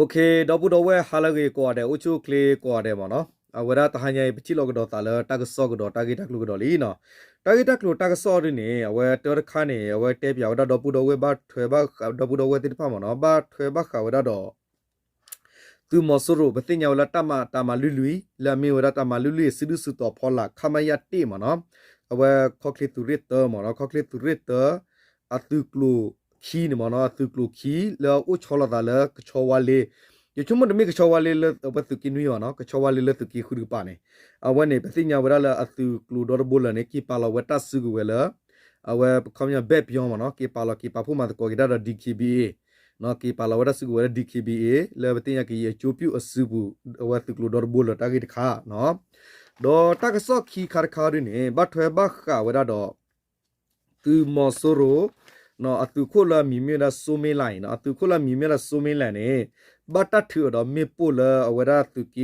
ဒီပုၢ်ဒီဝဲၢ်ဟါလၢအဂ့ၤကိးဂၤဒဲး အိၣ်ဆူၣ်အိၣ်ချ့ကိးဂၤဒဲးမ့ၢ်နီၤ, အဝဲဒၣ်တဟါညါအံၤ ပထံၣ်လိာ်ကဒီးသးလၢတၢ်ကစီၣ်ကဒီး တၢ်ဂ့ၢ်တၢ်ကျိၤကဒီးလံနီၤ. တၢ်ဂ့ၢ်တၢ်ကျိၤတၢ်ကစီၣ်ဒ်န့ၣ် အဝဲတၢတခါန့ၣ် အဝဲတဲပၠးဝဲဒၣ်ဒီပုၢ်ဒီဝဲၢ် ဘၣ်ထွဲဘၣ်ဃးဒီပုၢ်ဒီဝဲၢ်သ့ၣ်တဖၣ်မ့ၢ်နီၤ, ဘၣ်ထွဲဘၣ်ဃးဝဲဒၣ်ဒီး သုးမီၤစိရိၤ ပသ့ၣ်ညါဝဲလၢတၢ်မၤ တၢ်မၤလွံၢ်လွံၢ် လၢအမ့ၢ်ဝဲဒၣ်တၢ်မၤလွံၢ်လွံၢ် အစုဒုၣ်စုတီၤဖီလာ် ခမရ တ့ၢ်မ့ၢ်နီၤ, အဝဲခီၣ်ချ့သုးရ့ၣ်တၢမ့ၢ်နီၤ, ခီၣ်ချ့သုးရ့ၣ်တၢ အသုးကျိၤခံန့ၣ်မ့ၢ်နီၤ, အသုးကျိၤခံ လၢအအိၣ်ဆီလီၤသးလၢကဆီဝါလ့, ယဆိကမိၣ်တမ့ၢ်ကဆီဝါလ့လၢအဝဲသုးက့နွံဘၣ်နီၤ, ကဆီဝါလ့လၢသုးက့ဃုတကပၤန့ၣ်, အဝဲန့ၣ် ပသ့ၣ်ညါဝဲဒၣ်လၢအသုးကျိၤဒီတဘိလၢာ်န့ၣ် က့ၤပာ်လီၤဝဲတၢ်စုကဝဲၤလၢ အဝဲခီပညီ ဘဲၣ်ပၠီမ့ၢ်နီၤ, က့ၤပာ်လီၤက့ၤပာ်ဖှိၣ်မၤသကိးက့ၤတၢ်ဒီး DKBA နီၤ, က့ၤပာ်လီၤဝဲတၢ်စုကဝဲၤလၢ DKBA လၢပသ့ၣ်ညါက့ၤ အကျိုးပြုအစုပူၤ အဝဲသုးကျိၤဒီတဘိလၢာ်တၢ်ဂ့ၢ်တခါနီၤ. ဒီးတၢ်ကစီၣ်ခံခါတခါဒ်န့ၣ် ဘၣ်ထွဲဘၣ်ဃးဝဲဒၣ်ဒီး သုးမီၤစိရိၤ အသုးခိၣ်လၢအမံၤမ့ၢ်ဝဲဒၣ် စိုးမင်းလှိုင် နီၤ, အသုးခိၣ်လၢအမံၤမ့ၢ်ဝဲဒၣ် စိုးမင်းလှိုင် န့ၣ် ဘၣ်တၢ်ထုးအီၤဒီးမ့ၣ်ပိၢ်လၢအဝဲဒၣ်သုးက့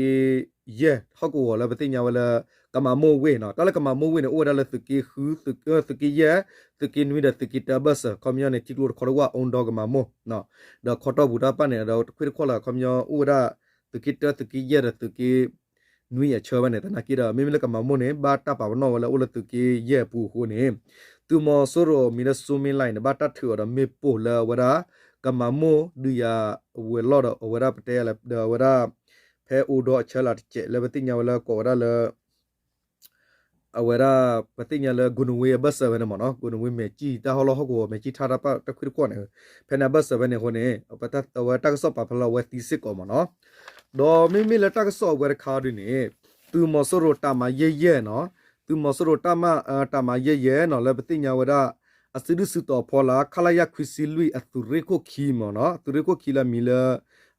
ယဲၢ်ဟီၣ်ကဝီၤလၢပသ့ၣ်ညါဝဲလၢ ကမၤမိၢ်ဝ့ၢ်နီၤ, တၢ်လၢကမၤမိၢ်ဝ့ၢ်န့ၣ် အိၣ်ဝဲဒၣ်လၢသုးက့ဃု သုးက့ယဲၢ် သုးက့နွံဒီးသုးက့တၢအဘၢၣ်စၢၤ, ခီပညီန့ၣ် ထံကျိတခီတဝၢ် အူဒီကမၤမိၢ် ဒီးခီတီၢ်ပူၤတၢ်တဖၣ်န့ၣ် ဒီးတခွ့ၣ်တခီၣ်လၢ ခီပညီအိၣ်ဝဲဒၣ် သုးက့တၢ သုးက့ယဲၢ်ဒီးသုးက့ နွံအဆၢဘၣ်န့ၣ်, သနာ်က့ဒီး မ့မ့ၢ်လၢကမၤမိၢ်န့ၣ် ဘၣ်တၢ်ပာ်ပနီၣ်ဝဲလၢအိၣ်လၢသုးက့ယဲၢ်အပူၤအဃိန့ၣ်, သုးမီၤစိရိၤမံၤလၢ စိုးမင်းလှိုင် န့ၣ် ဘၣ်တၢ်ထုးအီၤဒီးမ့ၣ်ပိၢ်လၢအဝဲဒၣ် ကမၤမိၢ် ဒုးယၤဝဲၤလီၢ်ဒီးအဝဲဒၣ်ပတဲလၢဒီးအဝဲဒၣ် ဖဲအူဒီအဆၢလၢ်တစဲးလၢပသ့ၣ်ညါဝဲလၢကိးဝဲဒၣ်လၢ အဝဲဒၣ် ပသ့ၣ်ညါလၢ ကိၣ်နဝ့ အဘၢၣ်စၢၤဖဲန့ၣ်မ့ၢ်နီၤ, ကိၣ်နဝ့ မဲာ်ကံၣ် တၢ်ဟီၣ်လီၢ်ဟီၣ်ကဝီၤ မဲာ်ကံၣ်ထါတၢ်ပၢ်တခွ့ၣ်တခီၣ်န့ၣ်, ဖဲန့ၣ်အဘၢၣ်စၢၤဖဲန့ၣ်အဃိန့ၣ် အဝဲတၢ်ကစီၣ်ပာ်ဖျါလၢအဝဲသံစ့ၢ်ကီးမ့ၢ်နီၤ. ဒီးမ့မ့ၢ်လၢတၢ်ကစီၣ်အဝဲတခါဒ်န့ၣ် သုးမီၤစိရိၤတၢ်မၤယဲၢ်ယဲၢ်နီၤ, သုးမီၤစိရိၤတၢ်မၤ တၢ်မၤယဲၢ်ယဲၢ်နီၤ လၢပသ့ၣ်ညါဝဲဒၣ် အစုဒုၣ်စုတီၤဖီလာ် ခလရ ခွံဆံလွံၢ် အသုးရ့ၣ်ခိၣ်ခံမ့ၢ်နီၤ, သုးရ့ၣ်ခိၣ်ခံလၢအမံၤလၢ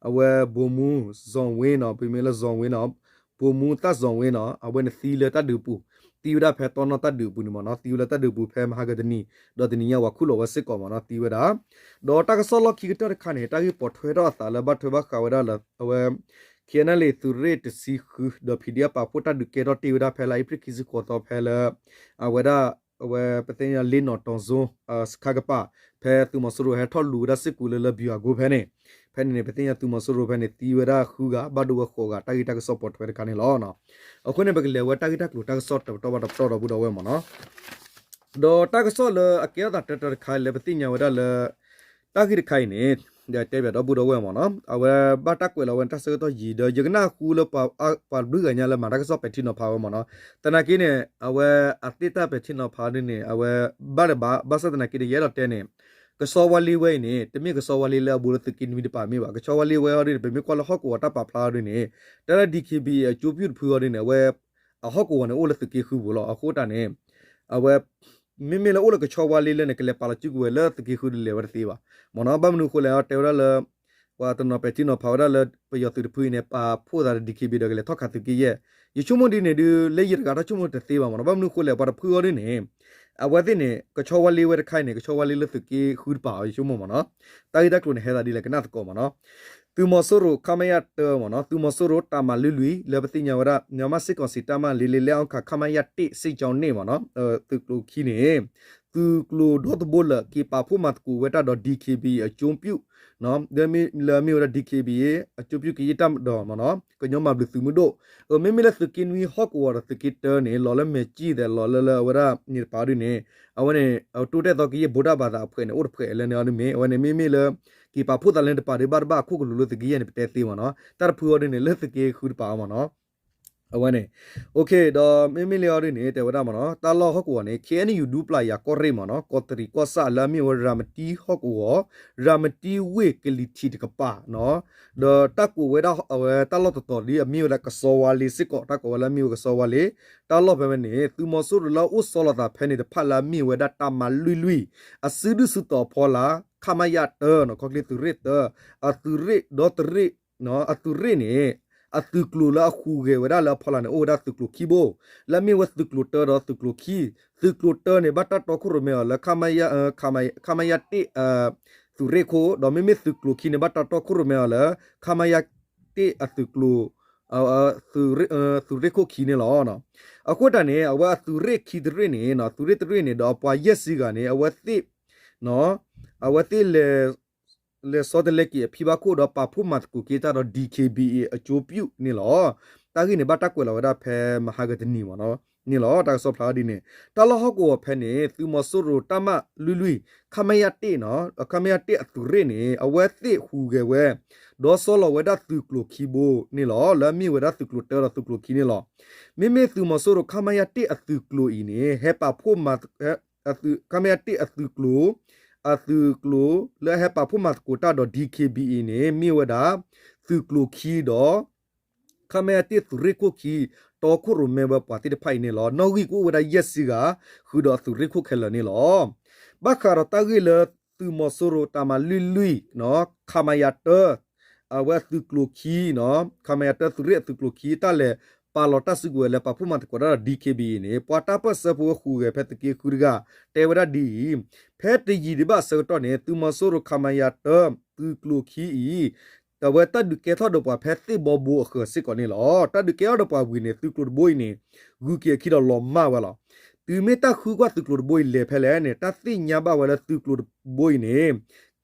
အဝဲ ဗိုလ်မှူး ဇော်ဝင်း နီၤ, ပမ့ၢ်လၢ ဇော်ဝင်း နီၤ, ဗိုလ်မှူး သန့်ဇော်ဝင်း နီၤ, အဝဲန့ၣ်သံလၢတၢ်ဒုးပူၤ, သံဝဲဒၣ်ဖဲတီနီၢ်တၢ်ဒုးပူၤန့ၣ်မ့ၢ်နီၤ, သံဝဲလၢတၢ်ဒုးပူၤဖဲမဟါကတနံၤ, ဒီးတနံၤညါဝဲခူၣ်လီၤဝဲစ့ၢ်ကီးမ့ၢ်နီၤ, သံဝဲဒၣ်. ဒီးတၢ်ကစီၣ်လီၢ်ခံကတၢၢ်တခါန့ၣ် တၢ်ဂ့ၢ်ပိာ်ထွဲထီၣ်အသးလၢဘၣ်ထွဲဘၣ်ဃးဝဲဒၣ်လၢ အဝဲ ခ့ၣ်အဲၣ်အဲၣ်လ့ သုးရ့ၣ်တဆံဃု ဒီး ဖံးဒံအပာ်ဖှိၣ် တၢ်ဒုးကဲထီၣ်တ့ၢ်ဝဲဒၣ်ဖဲလၢအ့ဖြ့ၣ်ခံဆံဃိးသီဖဲလၢ အဝဲဒၣ် အဝဲပသ့ၣ်ညါလ့နီၣ်တီၤစိ စခါကပၤ ဖဲသုးမီၤစိရိၤဟဲထီၣ်လူၤဝဲဒၣ်စ့ၢ်ကီးလၢလၢ ဗျူဟာကုန်း ဖဲန့ၣ်, ဖဲန့ၣ်န့ၣ် ပသ့ၣ်ညါသုးမီၤစိရိၤဖဲန့ၣ် သံဝဲဒၣ်ဃုဂၤ ဘၣ်ဒိဝဲဃိးဂၤ တၢ်ဂ့ၢ်တၢ်ကစီၣ်ပိာ်ထွဲတခါန့ၣ်လီၤ. အဃိန့ၣ် ပကလဲၤဝဲတၢ်ဂ့ၢ်တၢ်ကျိၤတၢ်ကစီၣ်တပတီၢ်ဘၣ်တပတီၢ်ဒီပုၢ်ဒီဝဲၢ်မ့ၢ်နီၤ. ဒီးတၢ်ကစီၣ်လၢအကဲထီၣ်သးတၢတၢတခါလၢပသ့ၣ်ညါဝဲဒၣ်လၢ တၢ်ဂ့ၢ်တခါအံၤန့ၣ် ဒီးတဲဘၣ်ဒီပုၢ်ဒီဝဲၢ်မ့ၢ်နီၤ, အဝဲဘၣ်တၢ်ကွဲးလီၤဝဲတၢ်ဆၢကတီၢ်ယံာ်ဒီး ယကနၣ်ဃုလၢ ပှၤဘျုးဂၤညါလၢမၤတၢ်ကစီၣ်ပဲာ်ထံနီၤဖးဝဲမ့ၢ်နီၤ, သနာ်က့န့ၣ် အဝဲအသ့ၣ်တၢ်ပဲာ်ထံနီၤဖးဒ်န့ၣ် အဝဲဘၣ်လၢၤဘၣ်, ဘၣ်ဆၣ်သနာ်က့န့ၣ် ယအဲၣ်ဒိးတဲန့ၣ် ကဆီဝါလ့ဝဲအံၤန့ၣ် တမ့ၢ်ကဆီဝါလ့လၢအဘူးလၢသုးက့နွံတပၤမ့ၢ်ဘၣ်, ကဆီဝါလ့ဝဲအံၤဒ်န့ၣ် ပမ့ၢ်ကွၢ်လၢဟီၣ်ကဝီၤတၢ်ပာ်ဖျါအံၤဒ်န့ၣ် တၢ်လၢ DKBA အကျိုးပြုတဖုအံၤဒ်န့ၣ် အဝဲ အဟီၣ်ကဝီၤန့ၣ် အိၣ်လၢသုးက့ဃုပူၤလီၤ. အဃိတၢ်န့ၣ် အဝဲ မ့မ့ၢ်လၢအိၣ်လၢကဆီဝါလ့လၢန့ၣ် ကလဲၤပာ်လီၤစုကဝဲၤလၢသုးက့ဃုဒ်လဲၣ်ဝဲတသ့ဘၣ်မ့ၢ်နီၤ. ဘၣ်မနုၤအဃိလဲၣ် တဲဝဲဒၣ်လၢ ပှၤတနီၤပဲာ်ထံနီၤဖးဝဲဒၣ်လၢ ပယီၤသုးတဖုအံၤန့ၣ် ပာ်ဖှိၣ်သးဒီး DKBA ဒီးကလဲၤထီၣ်ခးသုးက့ယဲၢ်, ယဆိကမိၣ်ဒ်န့ၣ်ဒုး လၢယတဂၤတၢ်ဆိကမိၣ်တသ့ဘၣ်မ့ၢ်နီၤ. ဘၣ်မနုၤအဃိလဲၣ် ပှၤတဖုအံၤဒ်န့ၣ် အဝဲသ့ၣ်န့ၣ် ကဆီဝါလ့ဝဲတခါအံၤန့ၣ် ကဆီဝါလ့လၢသုးက့ဃုတပၤအံၤ ယဆိကမိၣ်မ့ၢ်နီၤ. တၢ်ဂ့ၢ်တၢ်ကျိၤန့ၣ် ဟဲသးဒ်လဲၣ် ကနၣ်သကိးမ့ၢ်နီၤ. သုးမီၤစိရိၤ ခမရ တၢမ့ၢ်နီၤ, သုးမီၤစိရိၤ တပ်မ လွံၢ်လွံၢ် လၢပသ့ၣ်ညါဝဲဒၣ် မြန်မာ့စစ်ကောင်စီ တပ်မ လေးလေး လက်အောက်ခံ ခမရ တစ် စစ်ကြောင်း နှစ် မ့ၢ်နီၤ, သုးကျိၤခံန့ၣ် သုးကျိၤဒီတဘိလၢာ် က့ၤပာ်ဖှိၣ်မၤသကိးဝဲတၢ်ဒီး DKBA အကျိုးပြု လၢမ့ၢ်ဝဲဒၣ် DKBA အကျိုးပြုကရင်တပ်မတော် မ့ၢ်နီၤ, ကညီမၤဘျုးသုးမုၢ်ဒိၣ်, မ့မ့ၢ်လၢသုးက့နွံဟီၣ်ကဝီၤဒီး သုးက့တၢန့ၣ် လီၤလၢမဲာ်ကံၣ်သဲး လီၤလၢလၢအဝဲဒၣ်န့ၣ်တပၤဒ်န့ၣ် အဝဲန့ၣ် တိတဲသီကယဲၢ် ဗုဒ္ဓဘာသာ အဖွဲ့ န့ၣ် အိၣ်တဖှဲးလၢန့ၣ်အီၤဒ်မ့ၢ် အဝဲန့ၣ် မ့မ့ၢ်လၢ က့ၤပာ်ဖှိၣ်သးလၢန့ၣ်တပၤဒီး ဘၣ်တဘၣ်အခိၣ်ကလူးလၢသုးက့ယဲၢ်န့ၣ် ပတဲသ့မ့ၢ်နီၤ, တၢ်တဖုအံၤဒ်န့ၣ် လၢသုးက့ဃုတပၤအီၤမ့ၢ်နီၤ. အဝဲန့ၣ် ဒီးမ့မ့ၢ်လၢအီၤဒ်န့ၣ် တဲဝဲဒၣ်မ့ၢ်နီၤ တၢ်လီၢ်ဟီၣ်ကဝီၤန့ၣ် KNU ဒူပျၢ်ယၤကီၢ်ရ့ၣ်မ့ၢ်နီၤ, ကီးတရံးကီၢ်ဆၣ်လၢအမ့ၢ်ဝဲ ရၤမတံဟီၣ်ကဝီၤ, ရၤမတံဝ့ၢ်ကလံၤထံးတကပၤနီၤ, ဒီးတၢ်ကိးဝဲဒၣ်အဝဲတၢ်လီၢ်တတီၤဒ်အမ့ၢ်ဝဲဒၣ်ကဆီဝါလ့စ့ၢ်ကီး, တၢ်ကိးဝဲလၢအမ့ၢ်ဝဲကဆီဝါလ့, တၢ်လီၢ်ဖဲန့ၣ် သုးမီၤစိရိၤလၢအအိၣ်ဆီလီၤသးဖဲန့ၣ်တဖၣ်လၢအမ့ၢ်ဝဲဒၣ် တပ်မ လွံၢ်လွံၢ် အစုဒုၣ်စုတီၤဖီလာ် ခမရ တၢနီၤ, ခီၣ်ချ့သုးရ့ၣ်တၢ, အသုးရ့ၣ်ဒီတရ့ၣ် အသုးရ့ၣ်န့ၣ် အသုးကျိၤလၢအဟူးဂဲၤဝဲဒၣ်လၢအဖီလာ်န့ၣ် အိၣ်ဝဲဒၣ်သုးကျိၤခံဘိ, လၢအမ့ၢ်ဝဲသုးကျိၤတၢဒီးသုးကျိၤခံ, သုးကျိၤတၢန့ၣ် ဘၣ်တၢ်တီခိၣ်ရိၣ်မဲအီၤလၢ ခမရ, ခမရ တစ် သုးရ့ၣ်ခိၣ်, ဒီးမ့မ့ၢ်သုးကျိၤခံန့ၣ် ဘၣ်တၢ်တီခိၣ်ရိၣ်မဲအီၤလၢ ခမရ တစ် အသုးကျိၤ သုးရ့ၣ်ခိၣ်ခံန့ၣ်လီၤ. အဃိတၢ်န့ၣ် အဝဲအသုးရ့ၣ်ခံတရ့ၣ်န့ၣ် သုးရ့ၣ်တရ့ၣ်န့ၣ် ဒီးအပှၤယဲၢ်ဆံဂၤန့ၣ် အဝဲသ့ၣ် အဝဲသ့ၣ်လဲၤ လဲၤဆီတလဲက့ၤအဖံဘၣ်ခိၣ်ဒီးပာ်ဖှိၣ်မၤသကိးက့ၤတၢ်ဒီး DKBA အကျိုးပြုန့ၣ်လီၤ. တၢ်ဂ့ၢ်န့ၣ် ဘၣ်တၢ်ကွဲးလီၤဝဲဒၣ်ဖဲမဟါကတနံၤမ့ၢ်နီၤ န့ၣ်လီၤ. တၢ်ကစီၣ်ဖျါဒ်န့ၣ် တၢ်လီၢ်ဟီၣ်ကဝီၤဖဲန့ၣ် သုးမီၤစိရိၤတၢ်မၤလွံၢ်လွံၢ် ခမရ တ့ၢ်နီၤ ခမရ တ့ၢ်အသုးရ့ၣ်န့ၣ် အဝဲသ့ၣ်ဟူးဂဲၤဝဲ ဒီးဆီလီၤဝဲဒၣ်သုးကျိၤခံဘိန့ၣ်လီၤ. လၢအမ့ၢ်ဝဲဒၣ်သုးကျိၤတၢဒီးသုးကျိၤခံန့ၣ်လီၤ. မ့မ့ၢ်သုးမီၤစိရိၤ ခမရ တ့ၢ်အသုးကျိၤအံၤန့ၣ် ဟဲပာ်ဖှိၣ်မၤ ခမရ တ့ၢ်အသုးကျိၤ အသုးကျိၤ လၢအဟဲပာ်ဖှိၣ်မၤသကိးတၢ်ဒီး DKBA အံၤန့ၣ် မ့ၢ်ဝဲဒၣ် သုးကျိၤခံဒီး ခမရ တ့ၢ်သုးရ့ၣ်ခိၣ်ခံ တီခိၣ်ရိၣ်မဲဝဲပှၤသ့ၣ်တဖၣ်အံၤန့ၣ်လီၤ. နီၣ်ဂံၢ်ကအိၣ်ဝဲဒၣ်ယဲၢ်ဆံဂၤ ဃုာ်ဒီးအသုးရ့ၣ်ခိၣ်ခဲလၢာ်န့ၣ်လီၤ. ဘၣ်ဃးဒီးတၢ်ဂ့ၢ်လၢသုးမီၤစိရိၤတၢ်မၤလွံၢ်လွံၢ် ခမရ တၢ အဝဲအသုးကျိၤခံ ခမရ တၢသုးရ့ၣ်အသုးကျိၤခံ တၢ်လဲၤပာ်လီၤတၢ်စုကဝဲၤလၢပာ်ဖှိၣ်မၤသကိးတၢ်ဒီး DKBA အံၤန့ၣ် ပှၤတၢ်ပၢၢ်ဆၢဖိဟူးဂဲၤဖဲသုးက့ဃုတဂၤ တဲဝဲဒၣ်ဒ်အံၤ, ဖဲတယံာ်ဒံးဘၣ်အဆၢကတီၢ်န့ၣ် သုးမီၤစိရိၤ ခမရ တၢ သုးကျိၤခံအံၤ အဝဲတၢ်ဒုးကဲထီၣ်ဒီးပှၤဖဲသ့ၣ်ဘီဘိအဃၢၤစ့ၢ်ကီးန့ၣ်လီၤ. တၢ်ဒုးကဲထီၣ်ဒီးပှၤဝံၤန့ၣ် သုးကျိၤတဘိအံၤန့ၣ် ဂုၤက့ၤအခံဒီးလီၤမၢ်ဝဲလီၤ. တုၤမ့ၢ်တၢ်ဃုကွၢ်သုးကျိၤတဘိအံၤလဲၤဖဲလဲၣ်န့ၣ် တၢ်သ့ၣ်ညါဘၣ်ဝဲလၢသုးကျိၤတဘိအံၤန့ၣ်